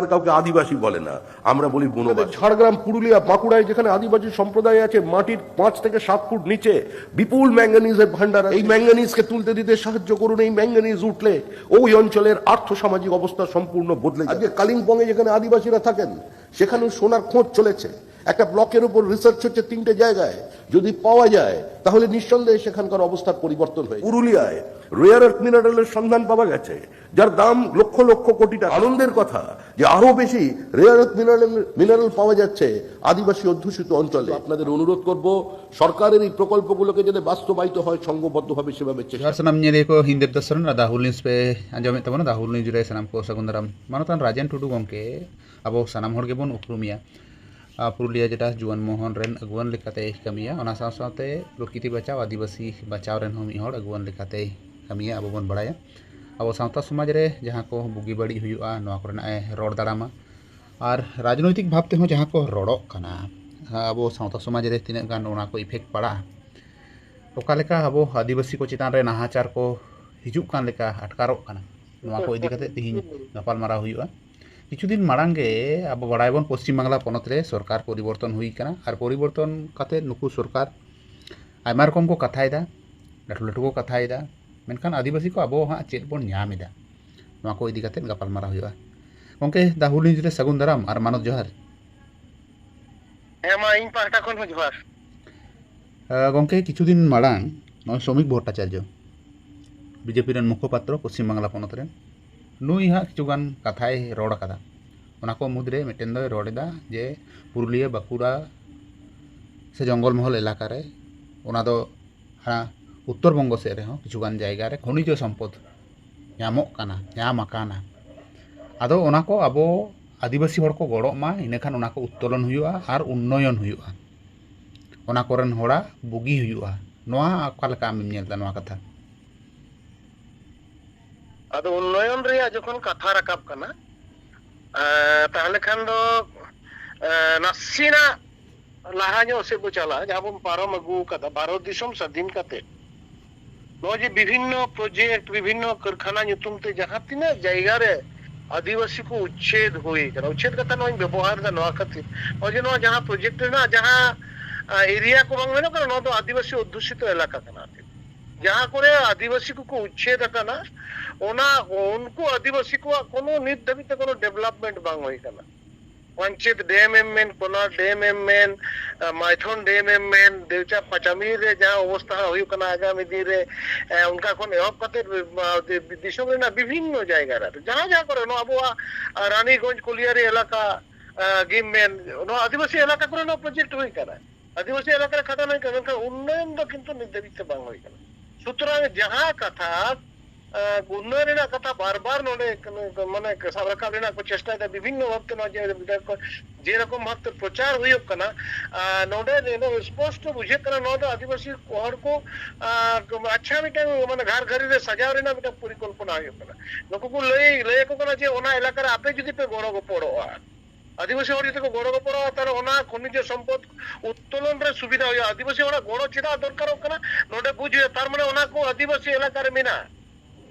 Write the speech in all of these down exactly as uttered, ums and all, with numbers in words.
কাউকে আদিবাসী বলে না, আমরা বলি বনবাসী। ঝাড়গ্রাম, পুরুলিয়া, বাঁকুড়ায় যেখানে আদিবাসী সম্প্রদায় আছে, মাটির পাঁচ থেকে সাত ফুট নিচে বিপুল ম্যাঙ্গানিজের ভান্ডার আছে। এই ম্যাঙ্গানিজকে তুলতে দিতে সাহায্য করুন। এই ম্যাঙ্গানিজ উঠলে ওই অঞ্চলের আর্থ সামাজিক অবস্থা সম্পূর্ণ বদলে যায়। আজকে কালিম্পংয়ে যেখানে আদিবাসীরা থাকেন, সেখানেও সোনার খোঁজ চলেছে। একটা ব্লকের উপর রিসার্চ হচ্ছে তিনটে জায়গায়, যদি পাওয়া যায় তাহলে নিঃসন্দেহে সেখানকার অবস্থার পরিবর্তন হয়ে যায়। পুরুলিয়ায় রেয়ার আর্থ মিনারেলের সন্ধান পাওয়া গেছে, যার দাম লক্ষ লক্ষ কোটি টাকা। আনন্দের কথা যে আরো বেশি রেয়ার আর্থ মিনারেল মিনারেল পাওয়া যাচ্ছে আদিবাসী অধ্যুষিত অঞ্চলে। আপনাদের অনুরোধ করব, সরকারের এই প্রকল্পগুলোকে যাতে বাস্তবায়িত হয়, সংঘবদ্ধভাবে সেভাবে চেষ্টা। Joar sanam nyeliya ko, ᱤᱧ ᱫᱮᱵᱽᱫᱟᱥ ᱥᱚᱨᱮᱱ ᱟᱨ ᱫᱟ ᱦᱩᱞ ᱱᱤᱭᱩᱡᱽ ᱯᱮ ᱟᱸᱡᱚᱢᱮᱫ ᱛᱟᱵᱚᱱᱟ᱾ ᱫᱟ ᱦᱩᱞ ᱱᱤᱭᱩᱡᱽ ᱨᱮ ᱥᱟᱱᱟᱢ ᱠᱚ ᱥᱟᱹᱜᱩᱱ ᱫᱟᱨᱟᱢ᱾ ᱢᱟᱱᱚᱛᱟᱱ ᱨᱟᱡᱮᱱ ᱴᱩᱰᱩ ᱜᱚᱢᱠᱮ ᱟᱵᱚ ᱥᱟᱱᱟᱢ ᱦᱚᱲ ᱜᱮᱵᱚᱱ ᱩᱯᱨᱩᱢᱮᱭᱟ᱾ ᱟᱨ ᱯᱩᱨᱩᱞᱤᱭᱟᱹ ᱡᱮᱴᱟ ᱡᱩᱣᱟᱹᱱ ᱢᱚᱦᱚᱞ ᱨᱮᱱ ᱟᱹᱜᱩᱣᱟᱹᱱ ᱞᱮᱠᱟᱛᱮᱭ ᱠᱟᱹᱢᱤᱭᱟ, ᱚᱱᱟ ᱥᱟᱶ ᱥᱟᱶᱛᱮ ᱯᱨᱚᱠᱤᱛᱤ ᱵᱟᱪᱟᱣ, ᱟᱹᱫᱤᱵᱟᱹᱥᱤ ᱵᱟᱪᱟᱣ ᱨᱮᱱ ᱦᱚᱸ ᱢᱤᱫ ᱦᱚᱲ ᱟᱹᱜᱩᱣᱟᱹᱱ ᱞᱮᱠᱟᱛᱮᱭ ᱠᱟᱹᱢᱤᱭᱟ᱾ ᱟᱵᱚ ᱵᱚᱱ ᱵᱟᱲᱟᱭᱟ, ᱟᱵᱚ ᱥᱟᱶᱛᱟ ᱥᱚᱢᱟᱡᱽ ᱨᱮ ᱡᱟᱦᱟᱸ ᱠᱚ ᱵᱩᱜᱤ ᱵᱟᱹᱲᱤᱡ ᱦᱩᱭᱩᱜᱼᱟ, ᱱᱚᱣᱟ ᱠᱚᱨᱮᱱᱟᱜ ᱮ ᱨᱚᱲ ᱫᱟᱲᱟᱢᱟ᱾ ᱟᱨ ᱨᱟᱡᱽᱱᱳᱭᱛᱤᱠ ᱵᱷᱟᱵᱽ ᱛᱮᱦᱚᱸ ᱡᱟᱦᱟᱸ ᱠᱚ ᱨᱚᱲᱚᱜ ᱠᱟᱱᱟ, ᱟᱵᱚ ᱥᱟᱶᱛᱟ ᱥᱚᱢᱟᱡᱽ ᱨᱮ ᱛᱤᱱᱟᱹᱜ ᱜᱟᱱ ᱚᱱᱟ ᱠᱚ effect ᱯᱟᱲᱟᱜᱼᱟ, ᱚᱠᱟ ᱞᱮᱠᱟ ᱟᱵᱚ ᱟᱹᱫᱤᱵᱟᱹᱥᱤ ᱠᱚ ᱪᱮᱛᱟᱱ ᱨᱮ ᱱᱟᱦᱟᱪᱟᱨ ᱠᱚ ᱦᱤᱡᱩᱜ ᱠᱟᱱ ᱞᱮᱠᱟ ᱟᱴᱠᱟᱨᱚᱜ ᱠᱟᱱᱟ, ᱱᱚᱣᱟ ᱠᱚ ᱤᱫᱤ ᱠᱟᱛᱮ ᱛᱤᱦᱤᱧ ᱜᱟᱯᱟᱞᱢᱟᱨᱟᱣ ᱦᱩᱭᱩᱜᱼᱟ᱾ ᱠᱤᱪᱷᱩ ᱫᱤᱱ ᱢᱟᱲᱟᱝ ᱜᱮ ᱟᱵᱚ ᱵᱟᱲᱟᱭᱟᱵᱚᱱ, ᱯᱚᱥᱪᱤᱢ ᱵᱟᱝᱞᱟ ᱯᱚᱱᱚᱛ ᱨᱮ ᱥᱚᱨᱠᱟᱨ ᱯᱚᱨᱤᱵᱚᱨᱛᱚᱱ ᱦᱩᱭ ᱟᱠᱟᱱᱟ, ᱟᱨ ᱯᱚᱨᱤᱵᱚᱨᱛᱚᱱ ᱠᱟᱛᱮ ᱱᱩᱠᱩ ᱥᱚᱨᱠᱟᱨ ᱟᱭᱢᱟ ᱨᱚᱠᱚᱢ ᱠᱚ ᱠᱟᱛᱷᱟᱭᱮᱫᱟ, ᱞᱟᱹᱴᱩ ᱞᱟᱹᱴᱩ ᱠᱚ ᱠᱟᱛᱷᱟᱭᱮᱫᱟ, ᱢᱮᱱᱠᱷᱟᱱ ᱟᱹᱫᱤᱵᱟᱹᱥᱤ ᱠᱚ ᱟᱵᱚ ᱦᱟᱸᱜ ᱪᱮᱫ ᱵᱚᱱ ᱧᱟᱢ ᱮᱫᱟ, ᱱᱚᱣᱟ ᱠᱚ ᱤᱫᱤ ᱠᱟᱛᱮ ᱜᱟᱯᱟᱞᱢᱟᱨᱟᱣ ᱦᱩᱭᱩᱜᱼᱟ᱾ ᱜᱚᱢᱠᱮ, ᱫᱟ ᱦᱩᱞ ᱱᱤᱭᱩᱡᱽ ᱨᱮ ᱥᱟᱹᱜᱩᱱ ᱫᱟᱨᱟᱢ ᱟᱨ ᱢᱟᱱᱚᱛ ᱡᱚᱦᱟᱨ᱾ ᱦᱮᱸ ᱢᱟ, ᱤᱧ ᱯᱟᱦᱴᱟ ᱠᱷᱚᱱ ᱦᱚᱸ ᱡᱚᱦᱟᱨ᱾ ᱟᱸ, ᱜᱚᱢᱠᱮ, ᱠᱤᱪᱷᱩ ᱫᱤᱱ ᱢᱟᱲᱟᱝ ᱱᱚᱜᱼᱚᱭ ᱥᱨᱚᱢᱤᱠ ᱵᱷᱚᱴᱴᱟᱪᱟᱨᱡᱚ, ᱵᱤᱡᱮᱯᱤ ᱨᱮᱱ ᱢᱩᱠᱷᱚᱯᱟᱛᱨᱚ ᱯᱚᱥᱪᱤᱢ ᱵᱟᱝᱞᱟ ᱯᱚᱱᱚᱛ ᱨᱮᱱ, ᱱᱩᱭ ᱦᱟᱸᱜ ᱠᱤᱪᱷᱩ ᱜᱟᱱ ᱠᱟᱛᱷᱟᱭ ᱨᱚᱲ ᱟᱠᱟᱫᱟ᱾ ᱚᱱᱟ ᱠᱚ ᱢᱩᱫᱽᱨᱮ ᱢᱤᱫᱴᱮᱱ ᱫᱚᱭ ᱨᱚᱲ ᱮᱫᱟ ᱡᱮ ᱯᱩᱨᱩᱞᱤᱭᱟᱹ, ᱵᱟᱸᱠᱩᱲᱟ ᱥᱮ ᱡᱚᱝᱜᱚᱞ ᱢᱚᱦᱚᱞ ᱮᱞᱟᱠᱟ ᱨᱮ, ᱚᱱᱟ ᱫᱚ ᱦᱟᱱᱟ ᱩᱛᱛᱚᱨ ᱵᱚᱝᱜᱚ ᱥᱮᱫ ᱨᱮᱦᱚᱸ ᱠᱤᱪᱷᱩ ᱜᱟᱱ ᱡᱟᱭᱜᱟ ᱨᱮ ᱠᱷᱚᱱᱤᱡᱚ ᱥᱚᱢᱯᱚᱫ ᱧᱟᱢᱚᱜ ᱠᱟᱱᱟ, ᱧᱟᱢ ᱟᱠᱟᱱᱟ᱾ ᱟᱫᱚ ᱚᱱᱟ ᱠᱚ ᱟᱵᱚ ᱟᱹᱫᱤᱵᱟᱹᱥᱤ ᱦᱚᱲ ᱠᱚ ᱜᱚᱲᱚᱜ ᱢᱟ, ᱤᱱᱟᱹᱠᱷᱟᱱ ᱚᱱᱟ ᱠᱚ ᱩᱛᱛᱳᱞᱚᱱ ᱦᱩᱭᱩᱜᱼᱟ ᱟᱨ ᱩᱱᱱᱚᱭᱚᱱ ᱦᱩᱭᱩᱜᱼᱟ, ᱚᱱᱟ ᱠᱚᱨᱮᱱ ᱦᱚᱲᱟᱜ ᱵᱩᱜᱤ ᱦᱩᱭᱩᱜᱼᱟ᱾ ᱱᱚᱣᱟ ᱚᱠᱟ ᱞᱮᱠᱟ ᱟᱢᱮᱢ ᱧᱮᱞ ᱮᱫᱟ ᱱᱚᱣᱟ ᱠᱟᱛᱷᱟ? ᱟᱫᱚ ᱩᱱᱱᱚᱭᱚᱱ ᱨᱮᱭᱟᱜ ᱡᱚᱠᱷᱚᱱ ᱠᱟᱛᱷᱟ ᱨᱟᱠᱟᱵ ᱠᱟᱱᱟ, ᱮᱸ, ᱛᱟᱦᱞᱮ ᱠᱷᱟᱱ ᱫᱚ, ᱮᱸ, ᱱᱟᱥᱮᱱᱟᱜ ᱞᱟᱦᱟ ᱧᱚᱜ ᱥᱮᱫ ᱵᱚ ᱪᱟᱞᱟᱜᱼᱟ, ᱡᱟᱦᱟᱸ ᱵᱚᱱ ᱯᱟᱨᱚᱢ ᱟᱹᱜᱩ ᱟᱠᱟᱫᱟ ᱵᱷᱟᱨᱚᱛ ᱫᱤᱥᱚᱢ ᱥᱟᱹᱫᱷᱤᱱ ᱠᱟᱛᱮ᱾ ᱱᱚᱜᱼᱚᱭ ᱡᱮ ᱵᱤᱵᱷᱤᱱᱱᱚ ᱯᱨᱚᱡᱮᱠᱴ, ᱵᱤᱵᱷᱤᱱᱱᱚ ᱠᱟᱹᱨᱠᱷᱟᱱᱟ ᱧᱩᱛᱩᱢ ᱛᱮ ᱡᱟᱦᱟᱸ ᱛᱤᱱᱟᱹᱜ ᱡᱟᱭᱜᱟ ᱨᱮ ᱟᱹᱫᱤᱵᱟᱹᱥᱤ ᱠᱚ ᱩᱪᱪᱷᱮᱫ ᱦᱩᱭ ᱠᱟᱱᱟ᱾ ᱩᱪᱪᱷᱮᱫ ᱠᱟᱛᱷᱟ ᱱᱚᱣᱟᱧ ᱵᱮᱵᱚᱦᱟᱨ ᱮᱫᱟ ᱱᱚᱣᱟ ᱠᱷᱟᱹᱛᱤᱨ, ᱱᱚᱜᱼᱚᱭ ᱡᱮ ᱱᱚᱣᱟ ᱡᱟᱦᱟᱸ ᱯᱨᱚᱡᱮᱠᱴ ᱨᱮᱱᱟᱜ ᱡᱟᱦᱟᱸ ᱮᱨᱤᱭᱟ ᱠᱚ ᱵᱟᱝ ᱢᱮᱱᱚᱜ ᱠᱟᱱᱟ, ᱱᱚᱣᱟ ᱫᱚ ᱟᱹᱫᱤᱵᱟᱹᱥᱤ ᱚᱫᱽᱫᱷᱩᱥᱤᱛᱚ ᱮᱞᱟᱠᱟ ᱠᱟᱱᱟ᱾ ᱡᱟᱦᱟᱸ ᱠᱚᱨᱮ ᱟᱹᱫᱤᱵᱟᱹᱥᱤ ᱠᱚᱠᱚ ᱩᱪᱪᱷᱮᱫ ᱟᱠᱟᱱᱟ, ᱚᱱᱟ ᱩᱱᱠᱩ ᱟᱹᱫᱤᱵᱟᱹᱥᱤ ᱠᱚᱣᱟᱜ ᱠᱳᱱᱳ ᱱᱤᱛ ᱫᱷᱟᱹᱵᱤᱡ ᱛᱮ ᱠᱳᱱᱳ ᱰᱮᱵᱷᱞᱚᱯᱢᱮᱱᱴ ᱵᱟᱝ ᱦᱩᱭ ᱠᱟᱱᱟ᱾ ᱯᱟᱧᱪᱮᱛ ᱰᱮᱢ ᱮᱢ ᱢᱮᱱ, ᱠᱳᱱᱟᱨ ᱰᱮᱢ ᱮᱢ ᱢᱮᱱ, ᱢᱟᱭᱛᱷᱚᱱ ᱰᱮᱢ ᱮᱢ ᱢᱮᱱ, ᱫᱮᱣᱪᱟ ᱯᱟᱪᱟᱢᱤ ᱨᱮ ᱡᱟᱦᱟᱸ ᱚᱵᱚᱥᱛᱷᱟ ᱦᱩᱭᱩᱜ ᱠᱟᱱᱟ ᱟᱜᱟᱢᱤ ᱫᱤᱱ ᱨᱮ, ᱚᱱᱠᱟ ᱠᱷᱚᱱ ᱮᱦᱚᱵ ᱠᱟᱛᱮ ᱫᱤᱥᱚᱢ ᱨᱮᱱᱟᱜ ᱵᱤᱵᱷᱤᱱᱱᱚ ᱡᱟᱭᱜᱟ ᱨᱮ ᱡᱟᱦᱟᱸ ᱡᱟᱦᱟᱸ ᱠᱚᱨᱮ ᱱᱚᱣᱟ ᱟᱵᱚᱣᱟᱜ ᱨᱟᱱᱤᱜᱚᱸᱡᱽ ᱠᱚᱞᱤᱭᱟᱨᱤ ᱮᱞᱟᱠᱟ ᱜᱮᱢ ᱢᱮᱱ, ᱱᱚᱣᱟ ᱟᱹᱫᱤᱵᱟᱹᱥᱤ ᱮᱞᱟᱠᱟ ᱠᱚᱨᱮ ᱱᱚᱣᱟ ᱯᱨᱚᱡᱮᱠᱴ ᱦᱩᱭ ᱠᱟᱱᱟ᱾ ᱟᱹᱫᱤᱵᱟᱹᱥᱤ ᱮᱞᱟᱠᱟ ᱨᱮ ᱠᱷᱟᱫᱟᱱ ᱦᱩᱭ ᱠᱟᱱᱟ, ᱢᱮᱱᱠᱷᱟᱱ ᱩᱱᱱᱚᱭᱚᱱ ᱫᱚ ᱠᱤᱱᱛᱩ ᱱᱤᱛ ᱫᱷᱟᱹᱵᱤᱡ ᱛᱮ ᱵᱟᱝ ᱦᱩᱭ ᱠᱟᱱᱟ᱾ ᱥᱩᱛᱚᱨᱟᱝ ᱡᱟᱦᱟᱸ ᱠᱟᱛᱷᱟ, ᱩᱱᱱᱚᱭᱚᱱ ᱨᱮᱱᱟᱜ ᱠᱟᱛᱷᱟ ᱵᱟᱨ ᱵᱟᱨ ᱱᱚᱰᱮ ᱢᱟᱱᱮ ᱥᱟᱵ ᱨᱟᱠᱟᱵ ᱨᱮᱱᱟᱜ ᱠᱚ ᱪᱮᱥᱴᱟᱭᱮᱫᱟ ᱵᱤᱵᱷᱤᱱᱱᱚ ᱵᱷᱟᱵᱛᱮ, ᱱᱚᱣᱟ ᱡᱮ ᱡᱮᱨᱚᱠᱚᱢ ᱵᱷᱟᱵᱛᱮ ᱯᱨᱚᱪᱟᱨ ᱦᱩᱭᱩᱜ ᱠᱟᱱᱟ, ᱱᱚᱰᱮ ᱥᱯᱚᱥᱴᱚ ᱵᱩᱡᱷᱟᱹᱜ ᱠᱟᱱᱟ ᱱᱚᱣᱟ ᱫᱚ ᱟᱹᱫᱤᱵᱟᱹᱥᱤ ᱦᱚᱲ ᱠᱚ ᱟᱪᱪᱷᱟ ᱢᱤᱫᱴᱟᱝ ᱢᱟᱱᱮ ᱜᱷᱟᱨ ᱜᱷᱟᱹᱨᱤ ᱨᱮ ᱥᱟᱡᱟᱣ ᱨᱮᱱᱟᱜ ᱢᱤᱫᱴᱟᱝ ᱯᱚᱨᱤᱠᱚᱞᱯᱚᱱᱟ ᱦᱩᱭᱩᱜ ᱠᱟᱱᱟ᱾ ᱱᱩᱠᱩ ᱠᱚ ᱞᱟᱹᱭ ᱞᱟᱹᱭ ᱟᱠᱚ ᱠᱟᱱᱟ ᱡᱮ ᱚᱱᱟ ᱮᱞᱟᱠᱟ ᱨᱮ ᱟᱯᱮ ᱡᱩᱫᱤ ᱯᱮ ᱜᱚᱲᱚ ᱜᱚᱯᱚᱲᱚᱜᱼᱟ, ᱟᱹᱫᱤᱵᱟᱹᱥᱤ ᱦᱚᱲ ᱡᱩᱫᱤ ᱠᱚ ᱜᱚᱲᱚ ᱜᱚᱯᱚᱲᱚᱜᱼᱟ, ᱛᱟᱦᱚᱞᱮ ᱚᱱᱟ ᱠᱷᱚᱱᱤᱡᱚ ᱥᱚᱢᱯᱚᱫ ᱩᱛᱛᱳᱞᱚᱱ ᱨᱮ ᱥᱩᱵᱤᱫᱷᱟ ᱦᱩᱭᱩᱜᱼᱟ᱾ ᱟᱹᱫᱤᱵᱟᱹᱥᱤ ᱦᱚᱲᱟᱜ ᱜᱚᱲᱚ ᱪᱮᱫᱟᱜ ᱫᱚᱨᱠᱟᱨᱚᱜ ᱠᱟᱱᱟ, ᱱᱚᱰᱮ ᱵᱩᱡᱽ ᱦᱩᱭᱩᱜᱼᱟ᱾ ᱛᱟᱨ ᱢᱟᱱᱮ ᱚᱱᱟ ᱠᱚ ᱟᱹᱫᱤᱵᱟᱹᱥᱤ ᱮᱞᱟᱠᱟ ᱨᱮ ᱢᱮᱱᱟᱜᱼᱟ,